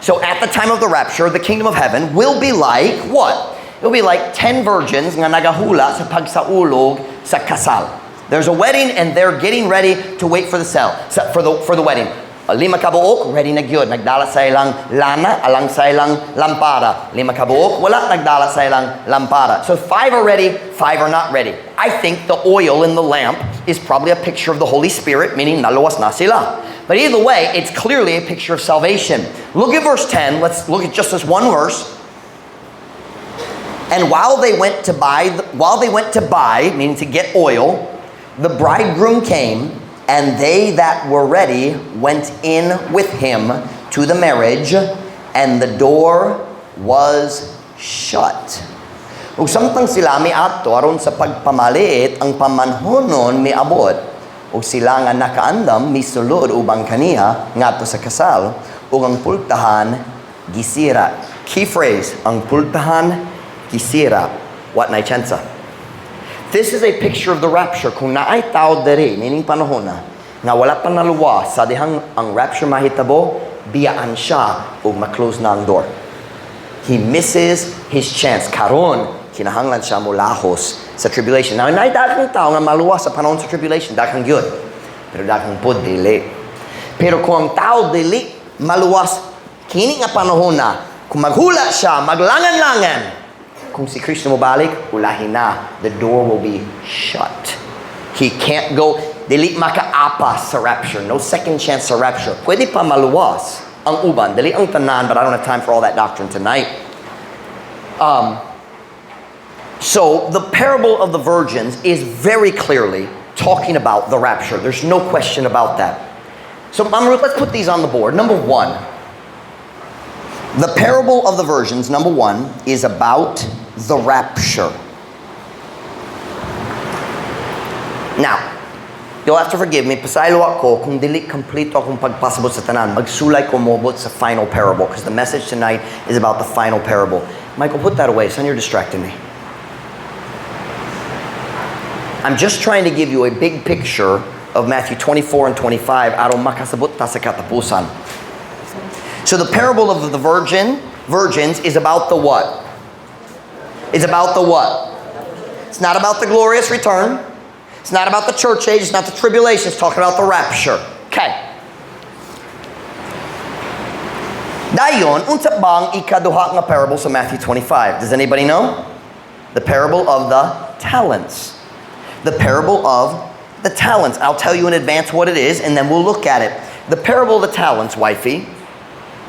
So at the time of the rapture, the kingdom of heaven will be like what? It will be like 10 virgins nga nagahula sa pagsaulog sa kasal. There's a wedding and they're getting ready to wait for the cell, for the wedding. Lima kabuok, ready na gyud. Nagdala sa ilang lana, alang sa ilang lampara. Lima kabuok, wala nagdala sa ilang lampara. So five are ready, five are not ready. I think the oil in the lamp is probably a picture of the Holy Spirit, meaning naluwas na sila. But either way, it's clearly a picture of salvation. Look at verse 10. Let's look at just this one verse. And while they went to buy, meaning to get oil, the bridegroom came, and they that were ready went in with him to the marriage, and the door was shut. Ug samtang sila miadto aron sa pagpamalit, ang pamanhonon miabot. Ug sila nga nakaandam misulod ubang kaniya ngadto sa kasal, ug ang pultahan gisira. Key phrase, ang pultahan gisira. Wa nay tsansa. This is a picture of the rapture. Kung naay tao diri, nining panahon na, nga wala pa naluwas sa dihang ang rapture mahitabo, biyaan siya ug ma-close na ang door. He misses his chance. Karon, kinahanglan siya mulahos sa tribulation. Now, naay daghang tao nga maluwas sa panahon sa tribulation, daghang gyud. Pero daghang pod dili. Pero kung ang tao dili maluwas kini nga panahon na, kung maghula siya, maglangan-langan, kung si Kristo mobalik, ulahin na. The door will be shut. He can't go, dili makaapas sa rapture. No second chance sa rapture. Pwede pa maluwas ang uban. Dili ang tanan, but I don't have time for all that doctrine tonight. So, the parable of the virgins is very clearly talking about the rapture. There's no question about that. So, Mama Ruth, let's put these on the board. Number one, the parable of the virgins, number one, is about the rapture. Now, you'll have to forgive me, pasaylo ako kung dili kompleto akong pagpasabot sa tanan. Magsulay ko mobot sa final parable because the message tonight is about the final parable. Michael, put that away. Son, you're distracting me. I'm just trying to give you a big picture of Matthew 24 and 25 aron makasabot ta sa katapusan. So the parable of the virgins is about the what? It's about the what? It's not about the glorious return. It's not about the church age. It's not the tribulation. It's talking about the rapture. Okay. Dayon, unsa bang ikaduha nga parable sa Matthew 25? Does anybody know? The parable of the talents. The parable of the talents. I'll tell you in advance what it is, and then we'll look at it. The parable of the talents, wifey,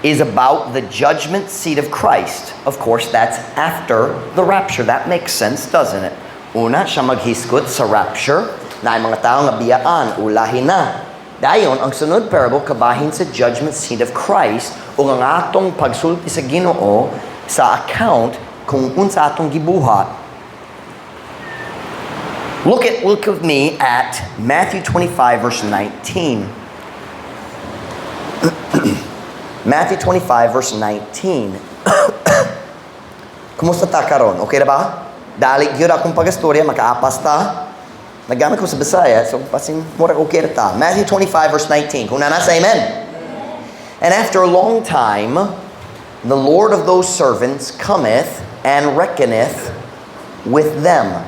is about the judgment seat of Christ. Of course, that's after the rapture. That makes sense, doesn't it? Una, siya maghisgot sa rapture na ang mga tao nga biyaan, ulahin na. Dayon, ang sunod parable, kabahin sa judgment seat of Christ ug ang atong pagsulti sa Ginoo sa account kung unsa atong gibuhat. Look with me at Matthew 25 verse 19. Matthew 25 verse 19. Kumusta ta karon? Okay na ba? Dali gyud akong pagastorya, makaapas ta. Naggamit ko sa Bisaya, so basin mura okay ta. Matthew 25 verse 19. Kung naa na, say amen. And after a long time, the Lord of those servants cometh and reckoneth with them.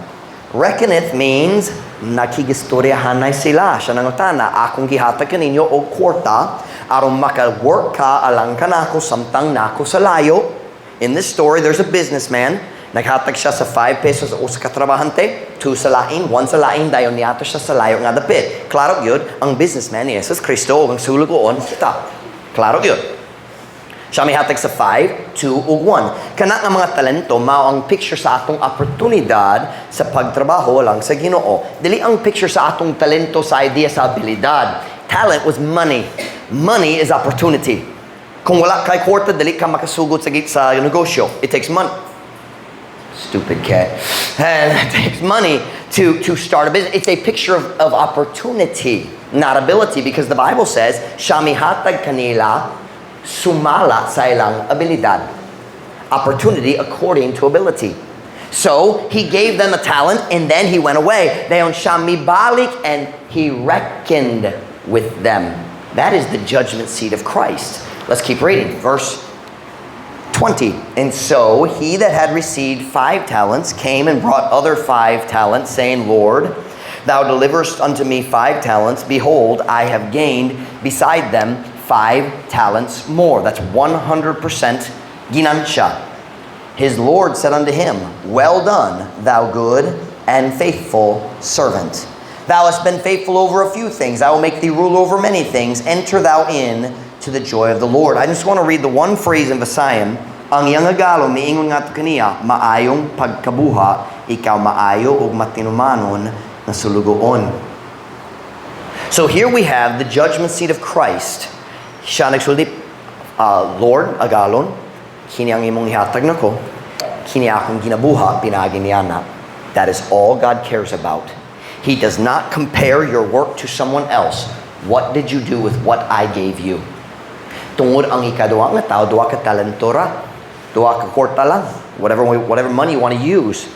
Reckoneth means nakigistoryahanay sila. Siya nangutana, akong gihatag kaninyo og kwarta aron maka-work ka alang kanako samtang nako sa layo. In this story, there's a businessman. Naghatag siya sa 5 pesos o sa katrabahante, 2 sa lain, 1 sa lain, dayon niadto siya sa layo nga dapit. Klaro gyud, ang businessman ni Jesus Kristo ug ang sulugoon kita. Klaro gyud. Siya mihatag sa 5, 2, ug 1. Kana nga mga talento mao ang picture sa atong oportunidad sa pagtrabaho lang sa Ginoo. Dili ang picture sa atong talento sa idea, sa abilidad. Talent was money. Money is opportunity. Kung wala kay kwarta, dili ka makasugod sa negosyo. It takes money. Stupid cat. And it takes money to start a business. It's a picture of opportunity, not ability, because the Bible says, siya mihatag kanila sumala sa ilang abilidad. Opportunity according to ability. So, he gave them a talent and then he went away. Dayon siya mibalik and he reckoned with them. That is the judgment seat of Christ. Let's keep reading. Verse 20. And so he that had received 5 talents came and brought other 5 talents, saying, "Lord, thou deliverest unto me 5 talents. Behold, I have gained beside them 5 talents more." That's 100% ginansya. His Lord said unto him, "Well done, thou good and faithful servant. Thou hast been faithful over a few things. I will make thee rule over many things. Enter thou in to the joy of the Lord." I just want to read the one phrase in Visayan. Ang iyang agalon, miingon nga kaniya, "Maayong pagkabuha, ikaw maayo ug matinumanon na sulugoon." So here we have the judgment seat of Christ. Siya nagsulti, "Lord, agalon, kini ang imong ihatag nako, kini akong ginabuha, pinaagi niana." That is all God cares about. He does not compare your work to someone else. What did you do with what I gave you? Tungod ang ikaduha nga tao, duha ka talento ra. Duha ka kwarta lang. Whatever money you want to use.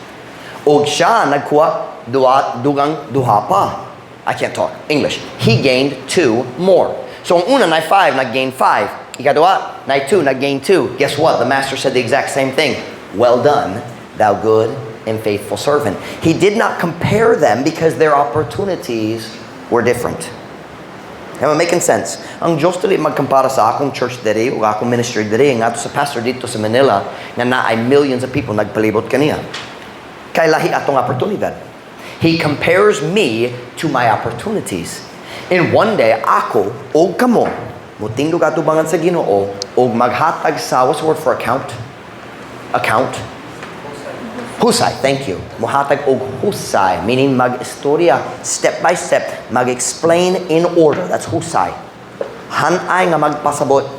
Og siya nagkuha duha, dugang duha pa. I can't talk English. He gained two more. So ang una, na 5, nag-gain 5. Ikaduha, na 2, nag-gain 2. Guess what? The master said the exact same thing. "Well done, thou good and faithful servant." He did not compare them because their opportunities were different. Am I making sense? Ang Diyos dili magkumpara sa akong church diri o akong ministry diri ngadto sa pastor didto sa Manila nga naay millions of people nagpalibot kaniya. Kay lahi atong oportunidad. He compares me to my opportunities. In one day, ako og kamo motindog atubangan sa Ginoo og maghatag sa, what's the word for account? Account? Husay, thank you. Muhatag og husay, meaning mag-istorya, step by step, mag-explain in order. That's husay. Hanay nga magpasabot.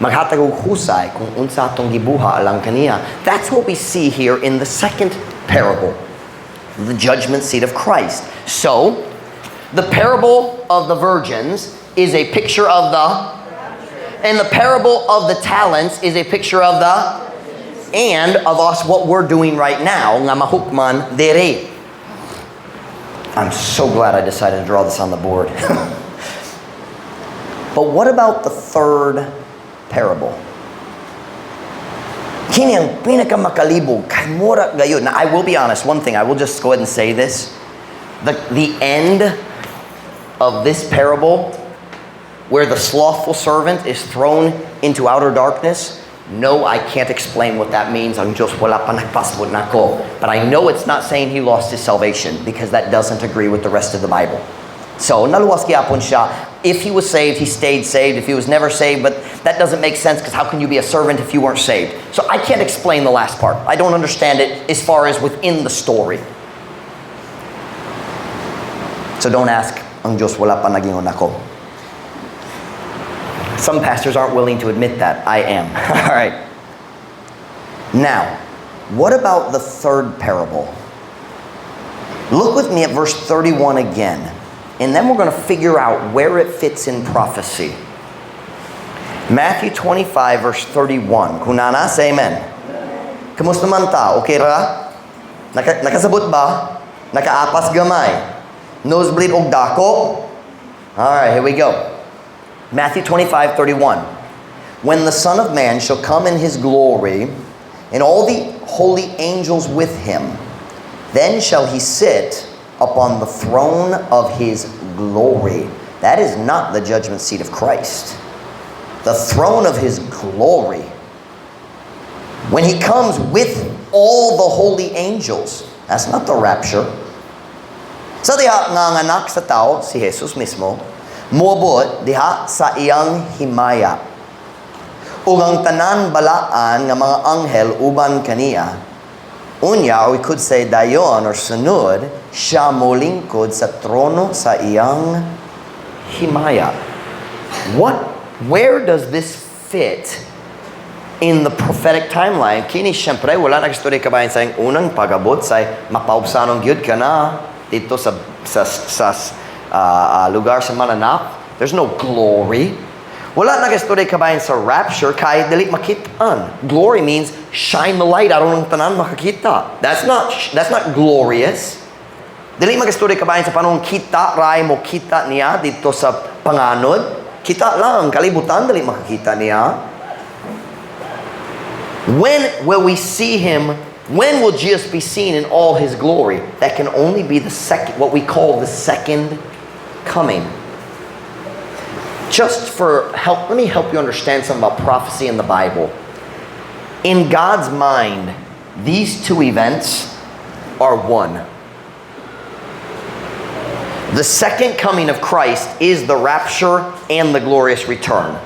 Maghatag og husay kung unsa atong gibuha alang kaniya. That's what we see here in the second parable, the judgment seat of Christ. So, the parable of the virgins is a picture of the, and the parable of the talents is a picture of the, and of us, what we're doing right now, nga mahukman diri. I'm so glad I decided to draw this on the board. But what about the third parable? Kini ang pinakamakalibog kay mura gayud. Now, I will be honest, one thing, I will just go ahead and say this. The end of this parable, where the slothful servant is thrown into outer darkness, no, I can't explain what that means. Ang Diyos wala pa nagpasabot nako. But I know it's not saying he lost his salvation because that doesn't agree with the rest of the Bible. So, naluwas gyapon siya. If he was saved, he stayed saved. If he was never saved, but that doesn't make sense because how can you be a servant if you weren't saved? So I can't explain the last part. I don't understand it as far as within the story. So don't ask. Ang Diyos wala pa nag-ingon nako. Some pastors aren't willing to admit that. I am. All right. Now, what about the third parable? Look with me at verse 31 again, and then we're going to figure out where it fits in prophecy. Matthew 25, verse 31. Kung naa na, say amen. Kamusta man ta? Okay ra? Nakasabot ba? Nakaapas gamay? Nosebleed og dako? All right, here we go. Matthew 25, 31. "When the Son of Man shall come in his glory, and all the holy angels with him, then shall he sit upon the throne of his glory." That is not the judgment seat of Christ. The throne of his glory. When he comes with all the holy angels. That's not the rapture. Sa diha nga ang Anak sa Tao, si Jesus mismo, muabot diha sa iyang himaya. Ug ang tanan balaan nga mga anghel uban kaniya. Unya, or we could say dayon or sunod, siya molingkod sa trono sa iyang himaya. Where does this fit in the prophetic timeline? Kini syempre, wala nag-istorya kabahin sa iyang unang pag-abot sa mapaubsanon gyud ka na dito sa lugar sa mananap. There's no glory. Wala nag-istorya kabahin sa rapture kay dili makitaan. Glory means shine the light aron ang tanan makakita. That's not glorious. Dili mag-istorya kabahin sa panahon kita ray mo kita niya dito sa panganod. Kita lang kalibutan dili makakita niya. When will we see him? When will Jesus be seen in all his glory? That can only be the second, what we call the second coming. Just for help, let me help you understand something about prophecy in the Bible. In God's mind, these two events are one. The second coming of Christ is the rapture and the glorious return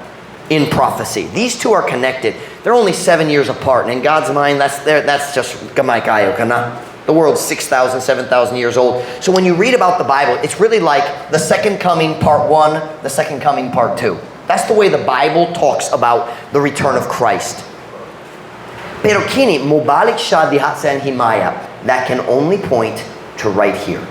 in prophecy. These two are connected. They're only 7 years apart, and in God's mind, that's there. That's just gamay kayo kana. The world's 6,000, 7,000 years old. So when you read about the Bible, it's really like the second coming, part one, the second coming, part two. That's the way the Bible talks about the return of Christ. Pero kini, mobalik siya diha sa iyang himaya. That can only point to right here.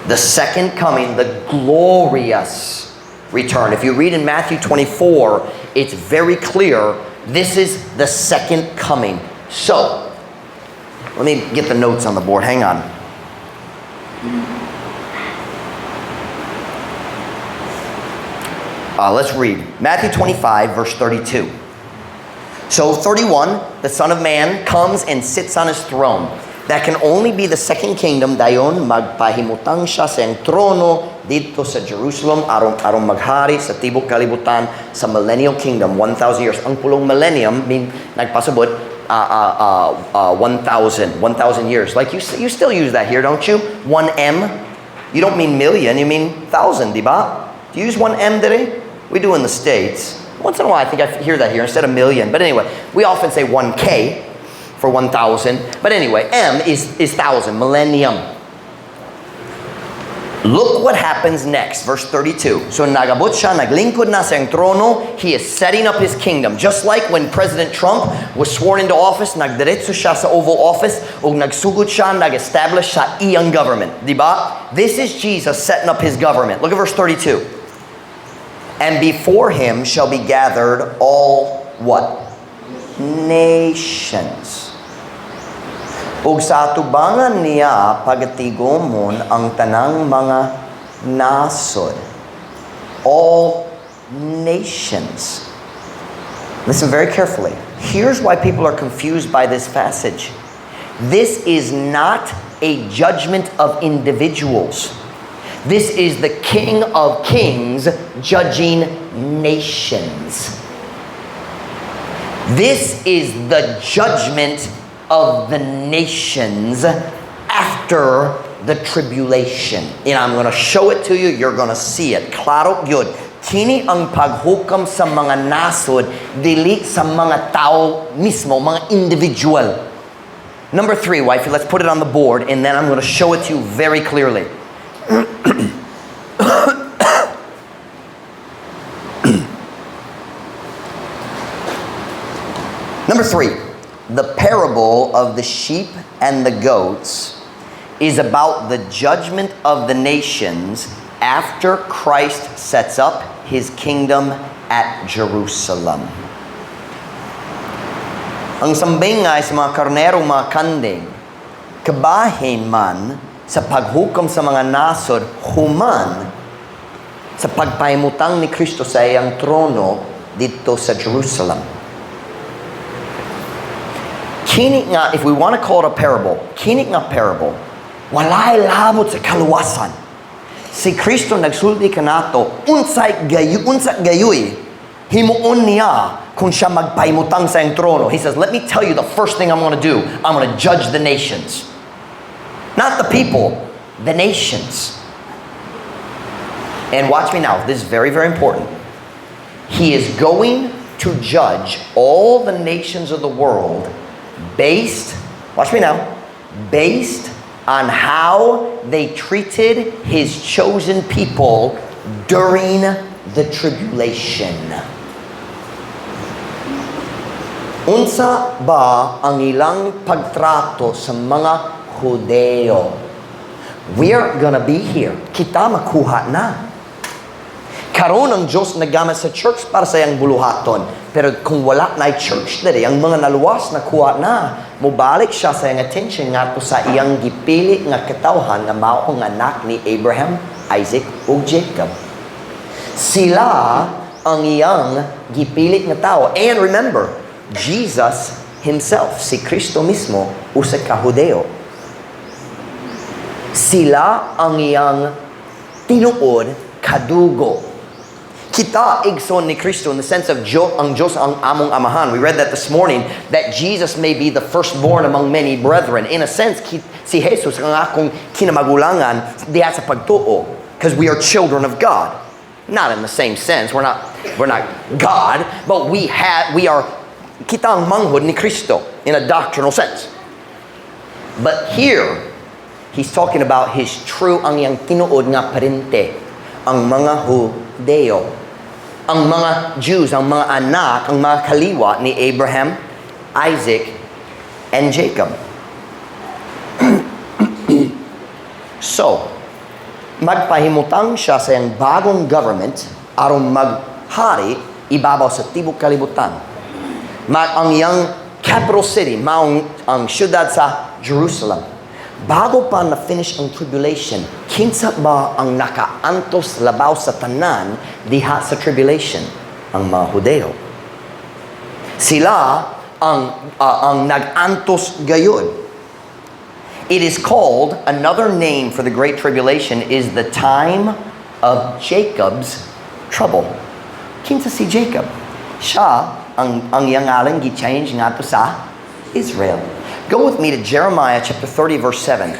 The second coming, the glorious return. If you read in Matthew 24, it's very clear this is the second coming. So, let me get the notes on the board. Hang on. Let's read Matthew 25, verse 32. So, 31, the Son of Man comes and sits on his throne. That can only be the second kingdom. Dayon, magpahimutang siya sa iyang trono dito sa Jerusalem aron maghari sa tibok kalibutan sa millennial kingdom, 1,000 years. Ang pulong millennium mean nagpasabot 1,000, 1,000 years. Like you still use that here, don't you? 1M. You don't mean million, you mean thousand, di ba? Do you use 1M today? We do in the States. Once in a while, I think I hear that here instead of million. But anyway, we often say 1K for 1,000. But anyway, M is thousand, millennium. Look what happens next, verse 32. So nagabot siya, naglingkod na sa iyang trono. He is setting up his kingdom. Just like when President Trump was sworn into office, nagdiretso siya sa Oval Office, ug nagsugod siya, nag-establish sa iyang government. Di ba? This is Jesus setting up his government. Look at verse 32. "And before him shall be gathered all" what? "Nations. Ug sa atubangan niya pagatigomon ang tanang mga nasod." All nations. Listen very carefully. Here's why people are confused by this passage. This is not a judgment of individuals. This is the King of Kings judging nations. This is the judgment of the nations after the tribulation. And I'm going to show it to you. You're going to see it. Klaro gyud. Kini ang paghukam sa mga nasod, dili sa mga tao mismo, mga individual. Number three, wifey, let's put it on the board and then I'm going to show it to you very clearly. Number three, the parable of the sheep and the goats is about the judgment of the nations after Christ sets up his kingdom at Jerusalem. Ang sambingay sa mga karnero, mga kanding, kabahin man sa paghukom sa mga nasod human sa pagpahimutang ni Kristo sa iyang trono dito sa Jerusalem. Kini nga, if we want to call it a parable, kini nga parable, walay labot sa kaluwasan. Si Kristo nagsulti kanato, unsay gayu, unsa gayuy, himuon niya kung siya magpahimutang sa iyang trono. He says, "Let me tell you the first thing I'm going to do. I'm going to judge the nations." Not the people, the nations. And watch me now. This is very, very important. He is going to judge all the nations of the world based, watch me now, based on how they treated His chosen people during the tribulation. Unsa ba ang ilang pagtrato sa mga Hudeo? We are gonna be here. Kita makuha na. Karon ang Diyos naggamit sa church para sa iyang buluhaton. Pero kung wala na church diri, ang mga naluwas na kuha na, mobalik siya sa iyang attention ngadto sa iyang gipili nga katawhan nga mao ang anak ni Abraham, Isaac ug Jacob. Sila ang iyang gipilit nga tao. And remember, Jesus himself, si Kristo mismo, usa ka Hudeo. Sila ang iyang tinuod kadugo. Kita igsoon ni Kristo in the sense of ang Diyos ang among amahan. We read that this morning, that Jesus may be the firstborn among many brethren. In a sense, si Jesus ang akong kinamagulangan diha sa pagtuo because we are children of God. Not in the same sense, we're not God, but we are kita ang manghod ni Kristo in a doctrinal sense. But here, he's talking about his true, ang iyang tinuod nga parente, ang mga Hudeo, ang mga Jews, ang mga anak, ang mga kaliwa ni Abraham, Isaac, and Jacob. So, magpahimutang siya sa iyang bagong government aron maghari ibabaw sa tibok kalibutan. Ang iyang capital city, maong ang syudad sa Jerusalem. Bago pa na-finish ang tribulation, kinsa ba ang nakaantos labaw sa tanan diha sa tribulation? Ang mga Hudeo. Sila ang nag-antos gayud. It is called, another name for the Great Tribulation is the time of Jacob's trouble. Kinsa si Jacob? Siya, ang iyang ngalan gi-change ngadto sa Israel. Go with me to Jeremiah chapter 30 verse 7.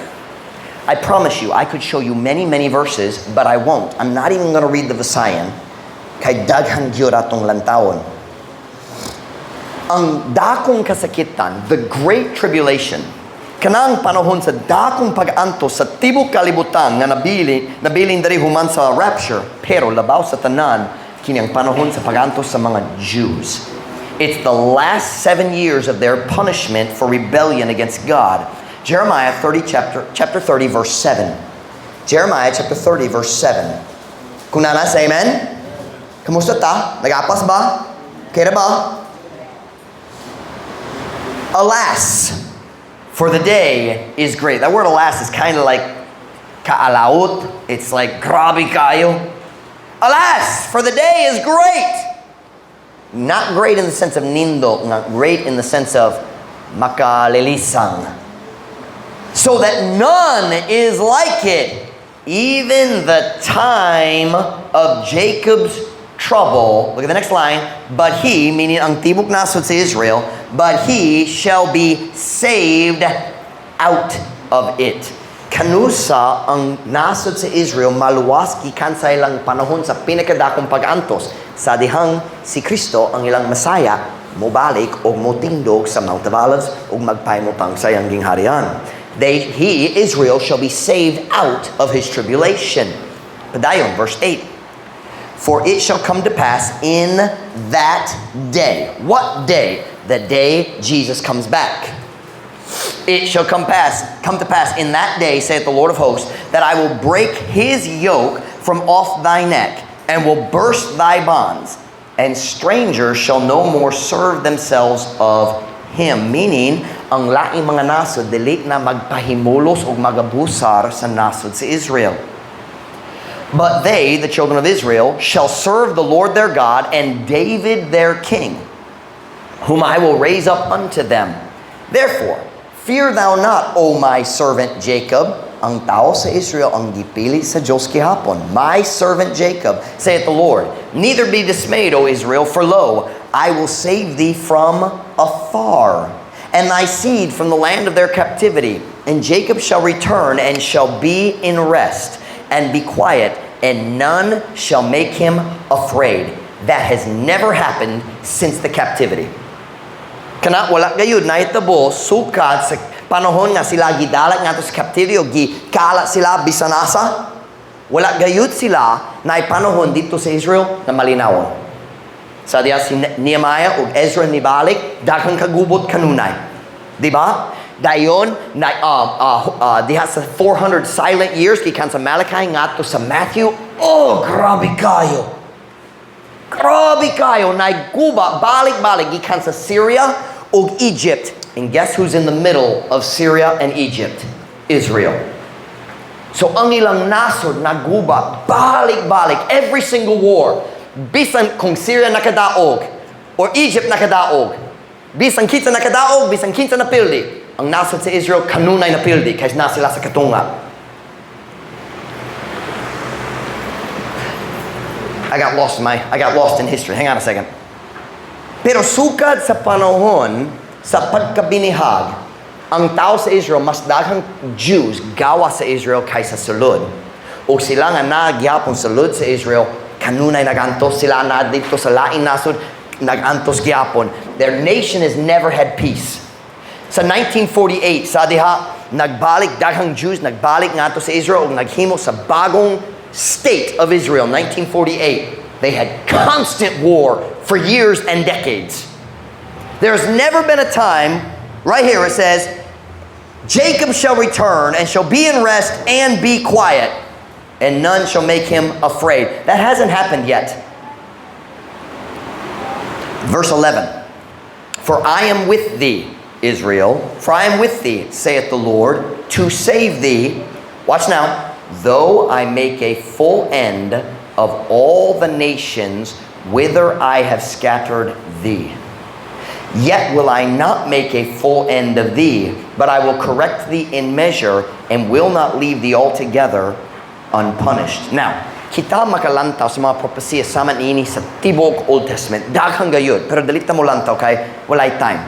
I promise you, I could show you many, many verses, but I won't. I'm not even going to read the Visayan. Kay daghan gyud atong lantawon. Ang dakong kasakitan, the Great Tribulation, kanang panahon sa dakong pag-antos sa tibok kalibutan nga nabilin diri human sa rapture, pero labaw sa tanan kini ang panahon sa pag-antos sa mga Jews. It's the last 7 years of their punishment for rebellion against God. Jeremiah 30 chapter 30 verse 7. Jeremiah chapter 30 verse 7. Kung naa na, say amen. Kamusta ta? Nagapas ba? Kaya ba? Alas, for the day is great. That word "alas" is kind of like kaalaot. It's like grabe kayo. Alas, for the day is great. Not great in the sense of nindot, not great in the sense of makalilisang. So that none is like it. Even the time of Jacob's trouble. Look at the next line. But he, meaning ang tibok nasod sa Israel, but he shall be saved out of it. Kanusa ang nasod sa Israel maluwas gikan sa ilang panahon sa pinakadakong pag-antos sa dihang si Kristo ang ilang Masaya mobalik og motindog sa Mount of Olives ug magpahimutang sa iyang gingharian. He, Israel, shall be saved out of his tribulation. Padayon, verse 8. For it shall come to pass in that day. What day? The day Jesus comes back. It shall come to pass in that day, saith the Lord of hosts, that I will break his yoke from off thy neck, and will burst thy bonds, and strangers shall no more serve themselves of him. Meaning, ang laing mga nasod dili na magpahimulos o magabusar sa nasod sa Israel. But they, the children of Israel, shall serve the Lord their God and David their king, whom I will raise up unto them. Therefore, fear thou not, O my servant Jacob. Ang tao sa Israel ang gipili sa Diyos gihapon. My servant Jacob, saith the Lord. Neither be dismayed, O Israel, for lo, I will save thee from afar, and thy seed from the land of their captivity. And Jacob shall return and shall be in rest, and be quiet, and none shall make him afraid. That has never happened since the captivity. Kana wala gayud nahitabo sukad sa panahon nga sila gidala ngadto sa captivity o gikala sila bisan asa. Wala gayud sila na panahon dito sa Israel na malinawon. Sa diya si Nehemiah ug Ezra nibalik, daghang kagubot kanunay. Di ba? Dayon na diha sa 400 silent years gikan sa Malachi ngadto sa Matthew. Oh, grabe kayo. Grabe kayo naiguba balik-balik gikan sa Syria ug Egypt. And guess who's in the middle of Syria and Egypt? Israel. So ang ilang nasod naguba balik-balik, every single war. Bisan kung Syria nakadaog or Egypt nakadaog, bisan kinsa nakadaog, bisan kinsa napildi, ang nasod sa Israel kanunay napildi kay na sila sa katunga. I got lost in history. Hang on a second. Pero sukad sa panahon sa pagkabinihag, ang tao sa Israel, mas daghang Jews gawa sa Israel kaysa sulod. O sila nga nagyapon sulod sa Israel, kanunay nagantos sila na dito sa laing nasod, nagantos gyapon. Their nation has never had peace. Sa 1948, sa diha, nagbalik, daghang Jews, nagbalik ngadto sa Israel, ug naghimo sa bagong state of Israel, 1948. They had constant war for years and decades. There's never been a time, right here it says, "Jacob shall return and shall be in rest and be quiet, and none shall make him afraid." That hasn't happened yet. Verse 11: "For I am with thee, Israel, for I am with thee, saith the Lord, to save thee." Watch now. "Though I make a full end of all the nations whither I have scattered thee. Yet will I not make a full end of thee, but I will correct thee in measure and will not leave thee altogether unpunished." Now, kita makalantaw sa mga propesiya sama niini sa tibok Old Testament. Daghang gayud, pero dali ta mo lantaw kay walay time.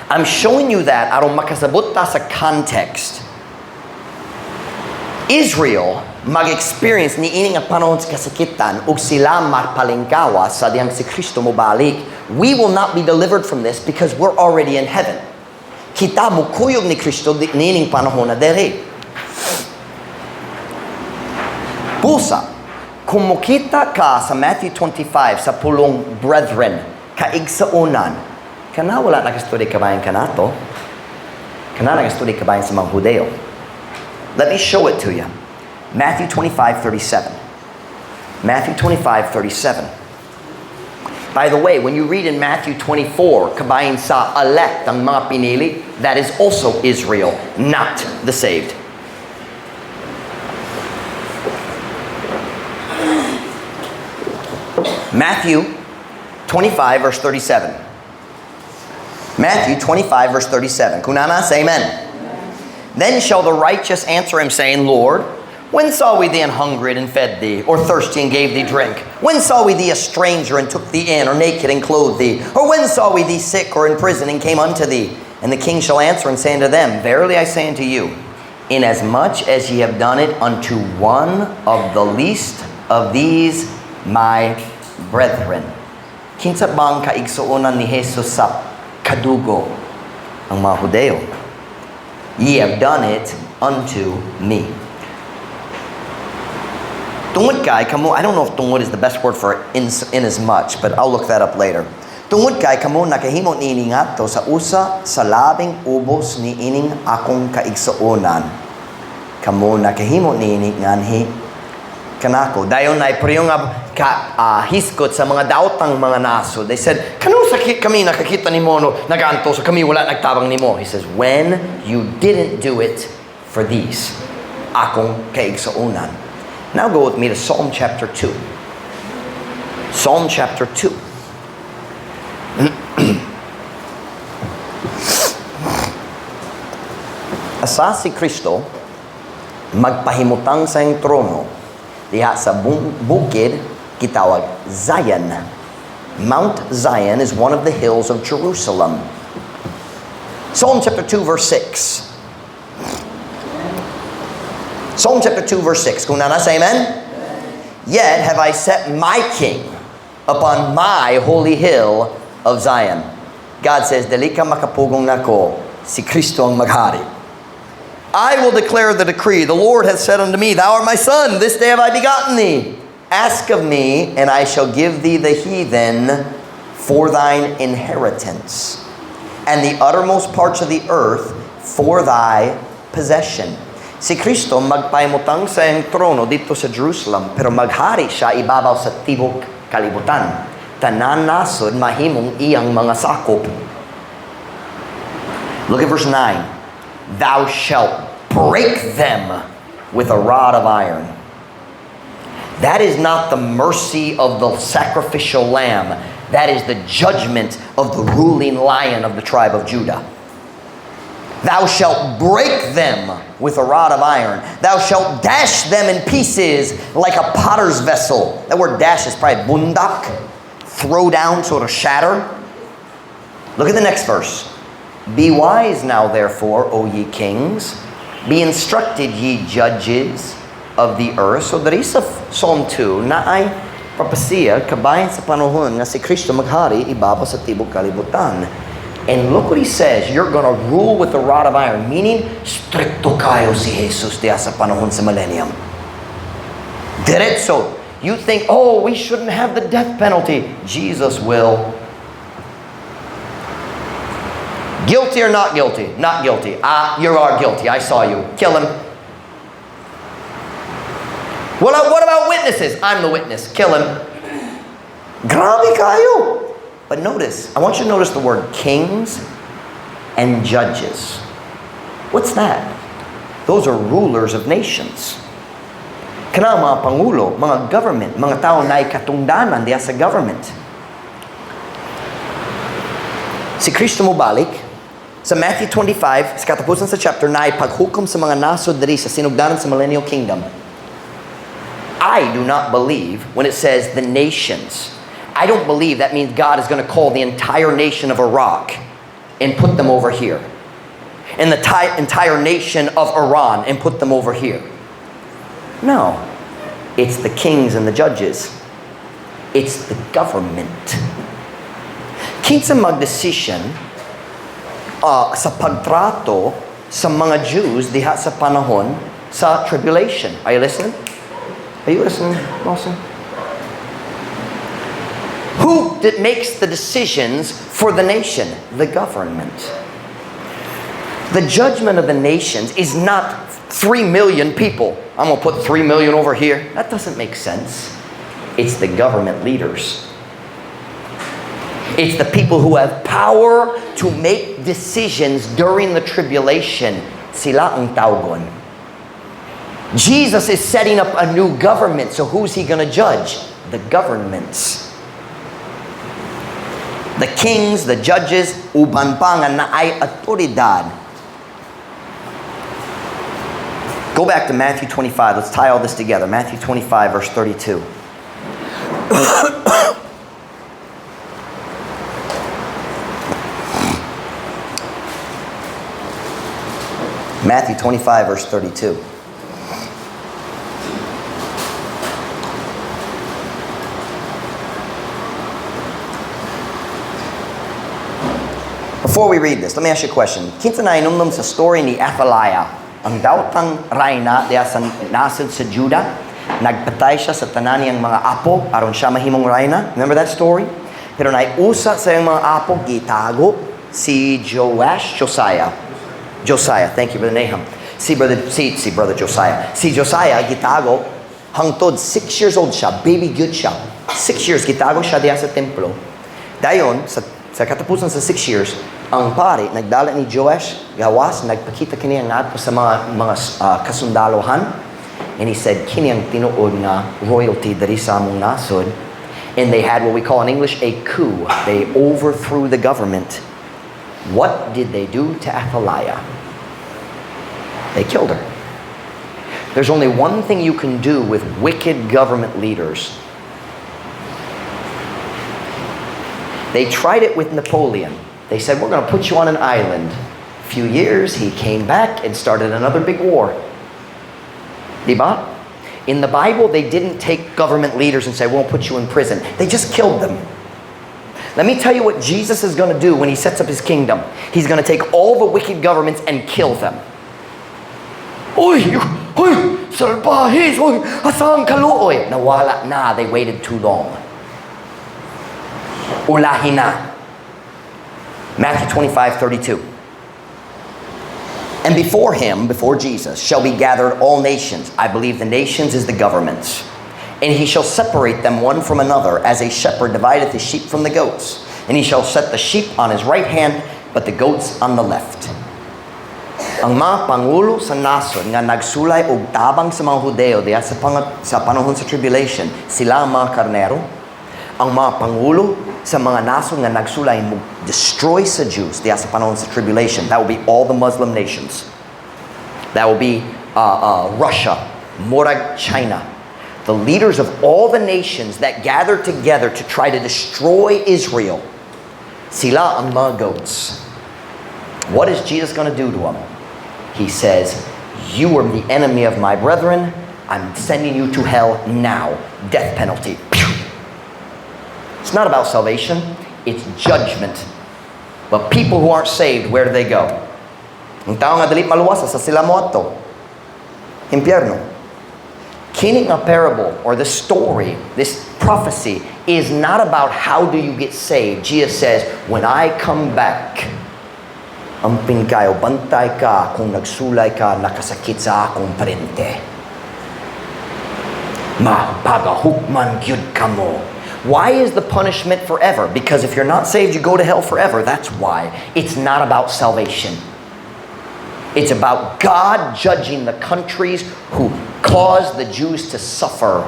I'm showing you that aron makasabot ta sa context. Israel mag-experience ni ini nga panahon sa kasakitan ug sila mapalingkawa sa dihang si Kristo mobalik. We will not be delivered from this because we're already in heaven. Kita mukuyog ni Kristo niining panahon na dere. Busa, kung mukita ka sa Matthew 25 sa pulong "brethren," kaigsaonan, kana wala nakastudy kabayan kanato, kana nakastudy kabayan sa mga Hudeo. Let me show it to you. Matthew 25:37. Matthew 25:37. By the way, when you read in Matthew 24, kabayan sa elect, ang mga pinili, that is also Israel, not the saved. Matthew 25, verse 37. Matthew 25, verse 37. Kung naa na, say amen. "Then shall the righteous answer him, saying, 'Lord, when saw we thee an hungry and fed thee, or thirsty and gave thee drink? When saw we thee a stranger and took thee in, or naked and clothed thee? Or when saw we thee sick or in prison and came unto thee?' And the king shall answer and say unto them, 'Verily I say unto you, inasmuch as ye have done it unto one of the least of these my brethren.'" Kinsa bang kaigsuonan ni Jesus sa kadugo? Ang mga Hudeo. "Ye have done it unto me." Tungod kay kamo, I don't know if "tungod" is the best word for "in as much," but I'll look that up later. "Tungod kay kamo nakahimo niini ngadto sa usa sa labing ubos ni ining akong kaigsuonan, kamo nakahimo niini nganhi kanako." Dayon ay pareho nga ka hisgot sa mga daotang mga nasod. They said, "Kanus-a kami nakakita nimo no nagantos so kami wala nagtabang nimo?" He says, "When you didn't do it for these, akong kaigsuonan." Now go with me to Psalm chapter 2. Psalm chapter 2. Asa si Kristo magpahimutang sa iyang trono diha sa bukid gitawag Zion. Mount Zion is one of the hills of Jerusalem. Psalm chapter 2 verse 6. Psalm chapter 2 verse 6. Kung naa na, say amen. "Yet have I set my king Upon my holy hill of Zion. God says, "Dili ka makapugong nako, si Kristo ang maghari." I will declare the decree. The Lord hath said unto me, "Thou art my son, this day have I begotten thee. Ask of me, and I shall give thee the heathen for thine inheritance, and the uttermost parts of the earth for thy possession." Si Kristo magpahimutang sa iyang trono didto sa Jerusalem, pero maghari siya ibabaw sa tibok kalibutan. Tanan nasod mahimong iyang mga sakop. Look at verse 9. Thou shalt break them with a rod of iron. That is not the mercy of the sacrificial lamb. That is the judgment of the ruling Lion of the tribe of Judah. Thou shalt break them with a rod of iron. Thou shalt dash them in pieces like a potter's vessel. That word "dash" is probably bundak. Throw down, sort of shatter. Look at the next verse. Be wise now, therefore, O ye kings. Be instructed, ye judges of the earth. So, diri sa Psalm 2, naay propesiya kabahin sa panahon nga si Kristo maghari ibabaw sa tibok kalibutan. And look what he says, "You're gonna rule with a rod of iron," meaning, strikto kaayo si Jesus diya sa panahon sa millennium. Diretso. You think, "Oh, we shouldn't have the death penalty." Jesus will. Guilty or not guilty? Not guilty. Ah, you are guilty. I saw you. Kill him. Well, what about witnesses? I'm the witness. Kill him. Grabe kaayo. But notice, I want you to notice the word "kings" and "judges." What's that? Those are rulers of nations. Kana mga pangulo, mga government, mga tao na katungdanan diya sa government. Si Kristo mobalik sa Matthew 25, sa katapusan sa chapter 9, paghukom sa mga nasod diri sa sinugdanan sa millennial kingdom. I do not believe when it says "the nations." I don't believe that means God is going to call the entire nation of Iraq and put them over here, and the entire nation of Iran and put them over here. No. It's the kings and the judges. It's the government. Kinsa magdesisyon sa pagtrato sa mga Jews diha sa panahon sa tribulation? Are you listening? Are you listening, Lawson? Who that makes the decisions for the nation? The government. The judgment of the nations is not 3 million people. I'm going to put 3 million over here. That doesn't make sense. It's the government leaders. It's the people who have power to make decisions during the tribulation. Sila ang tawgon. Jesus is setting up a new government, so who's he going to judge? The governments. The kings, the judges, uban pa nga naay autoridad. Go back to Matthew 25. Let's tie all this together. Matthew 25, verse 32. Matthew 25, verse 32. Before we read this, let me ask you a question. Kinsa nahinumdom sa story ni Athaliah, ang daotang reyna diya sa nasod sa Judah? Nagpatay siya sa tanan niyang mga apo aron siya mahimong reyna. Remember that story? Pero naiusa sa iyang mga apo gitago si Joash, Josiah. Josiah, thank you, Brother Nahum. Si Brother Josiah. Si Josiah gitago hangtod 6 years old siya, baby good siya. 6 years gitago siya diya sa templo. Dayon sa katapusan sa 6 years, ang pari nagdala ni Joash gawas, nagpakita kini ngadto sa mga kasundalohan. And he said, "Kini ang tinuod nga royalty diri sa among nasod." And they had what we call in English a coup. They overthrew the government. What did they do to Athaliah? They killed her. There's only one thing you can do with wicked government leaders. They tried it with Napoleon. They said, "We're going to put you on an island." A few years, he came back and started another big war. Diba? In the Bible, they didn't take government leaders and say, "We'll put you in prison." They just killed them. Let me tell you what Jesus is going to do when he sets up his kingdom. He's going to take all the wicked governments and kill them. Uy! Uy! Salbahe! Uy! Asa ang kaluoy? Nawala na. They waited too long. Ulahi na. Matthew 25:32. And before him, before Jesus, shall be gathered all nations. I believe the nations is the governments. And he shall separate them one from another, as a shepherd divideth his sheep from the goats. And he shall set the sheep on his right hand, but the goats on the left. Ang mga pangulo sa nasod nga nagsulay og tabang sa mga Hudeo diha sa panahon sa tribulation, sila ang mga karnero. Ang mga pangulo sa mga nasod nga nagsulay mo destroy sa Jews diha sa panahon sa tribulation, that will be all the Muslim nations. That will be Russia, murag China. The leaders of all the nations that gathered together to try to destroy Israel, sila ang mga goats. What is Jesus going to do to them? He says, "You are the enemy of my brethren. I'm sending you to hell now." Death penalty. It's not about salvation, it's judgment. But people who aren't saved, where do they go? Ang tao nga dili maluwas, asa sila moadto? Impyerno. Kini nga parable or the story, this prophecy is not about how do you get saved. Jesus says, "When I come back, amping kayo, bantay ka kung nagsulay ka nakasakit sa akong parente. Mapagahukman gyud kamo." Why is the punishment forever? Because if you're not saved, you go to hell forever. That's why. It's not about salvation. It's about God judging the countries who caused the Jews to suffer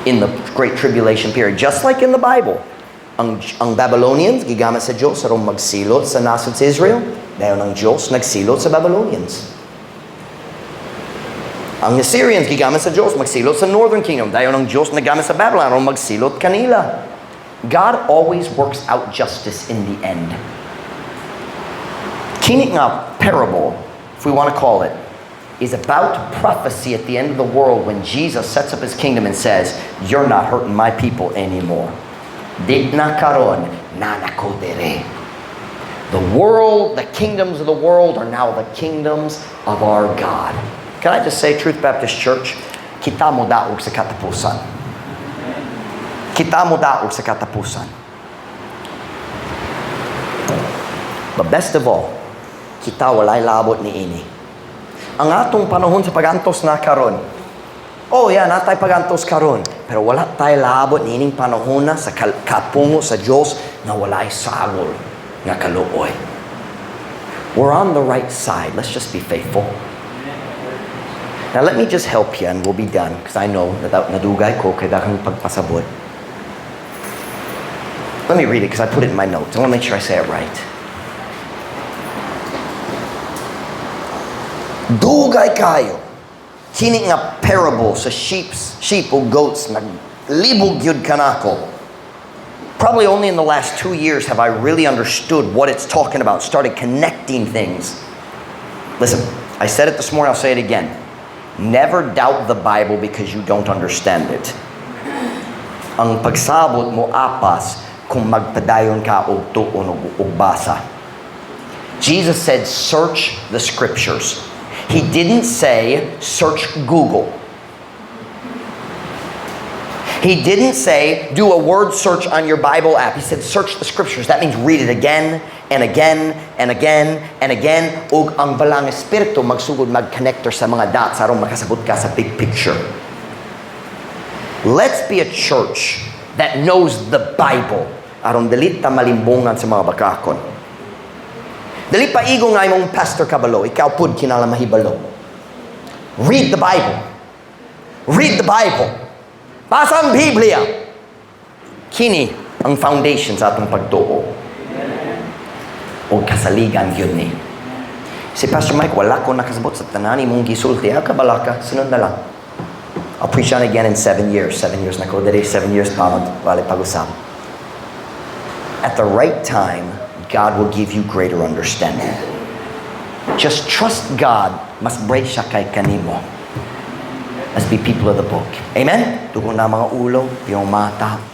in the Great Tribulation period. Just like in the Bible. Ang Babylonians, gigamit sa Diyos aron magsilot sa nasod sa Israel. Dayon ang Diyos nagsilot sa Babylonians. Ang Assyrians, gigamit sa Diyos, magsilot sa Northern Kingdom. Dayon ang Diyos naggamit sa Babylon aron magsilot kanila. God always works out justice in the end. Kini nga parable, if we want to call it, is about prophecy at the end of the world when Jesus sets up his kingdom and says, "You're not hurting my people anymore. Di na karon, naa na ko diri. The world, the kingdoms of the world are now the kingdoms of our God." Can I just say, Truth Baptist Church, kita mo daog sa katapusan. Kita mo daog sa katapusan. But best of all, kita walay labot niini. Ang atong panahon sa pagantos na karon. Oh yeah, naa tay pagantos karon. Pero wala tay labot niining panahon na sa kapungo sa Diyos na walay sagol nga kaluoy. We're on the right side. Let's just be faithful. Now let me just help you and we'll be done because I know that nadugay ko kay daghang pagpasabot. Let me read it because I put it in my notes. I want to make sure I say it right. Dugay kayo. Kini nga parable sa sheep o goats, naglibog gyud kanako. Probably only in the last 2 years have I really understood what it's talking about, started connecting things. Listen, I said it this morning, I'll say it again. Never doubt the Bible because you don't understand it. Ang pagsabot mo apas kung magpadayon ka og tuon og basa. Jesus said, "Search the scriptures." He didn't say, "Search Google." He didn't say, "Do a word search on your Bible app." He said, "Search the scriptures." That means read it again and again and again and again. Ug ang Balaang Espiritu magsugod mag-connector sa mga dots aron makasabot ka sa big picture. Let's be a church that knows the Bible aron dili ta malimbongan sa mga bakakon. Dili pa igo nga imong pastor kabalo, ikaw pud kinahanglan mahibalo. Read the Bible. Read the Bible. Basa ang Biblia. Kini ang foundation sa atong pagtuo. O kasaligan yun ni. Si Pastor Mike, wala ko nakasabot sa tanan imong gisulti. Ah, kabalaka, sunod na lang. I'll preach on again in 7 years. 7 years na ko diri, 7 years pa, wala pag-usab. At the right time, God will give you greater understanding. Just trust God, mas bright siya kay kanimo. Let's be people of the book. Amen? Tukon na mga ulo, iyong mata.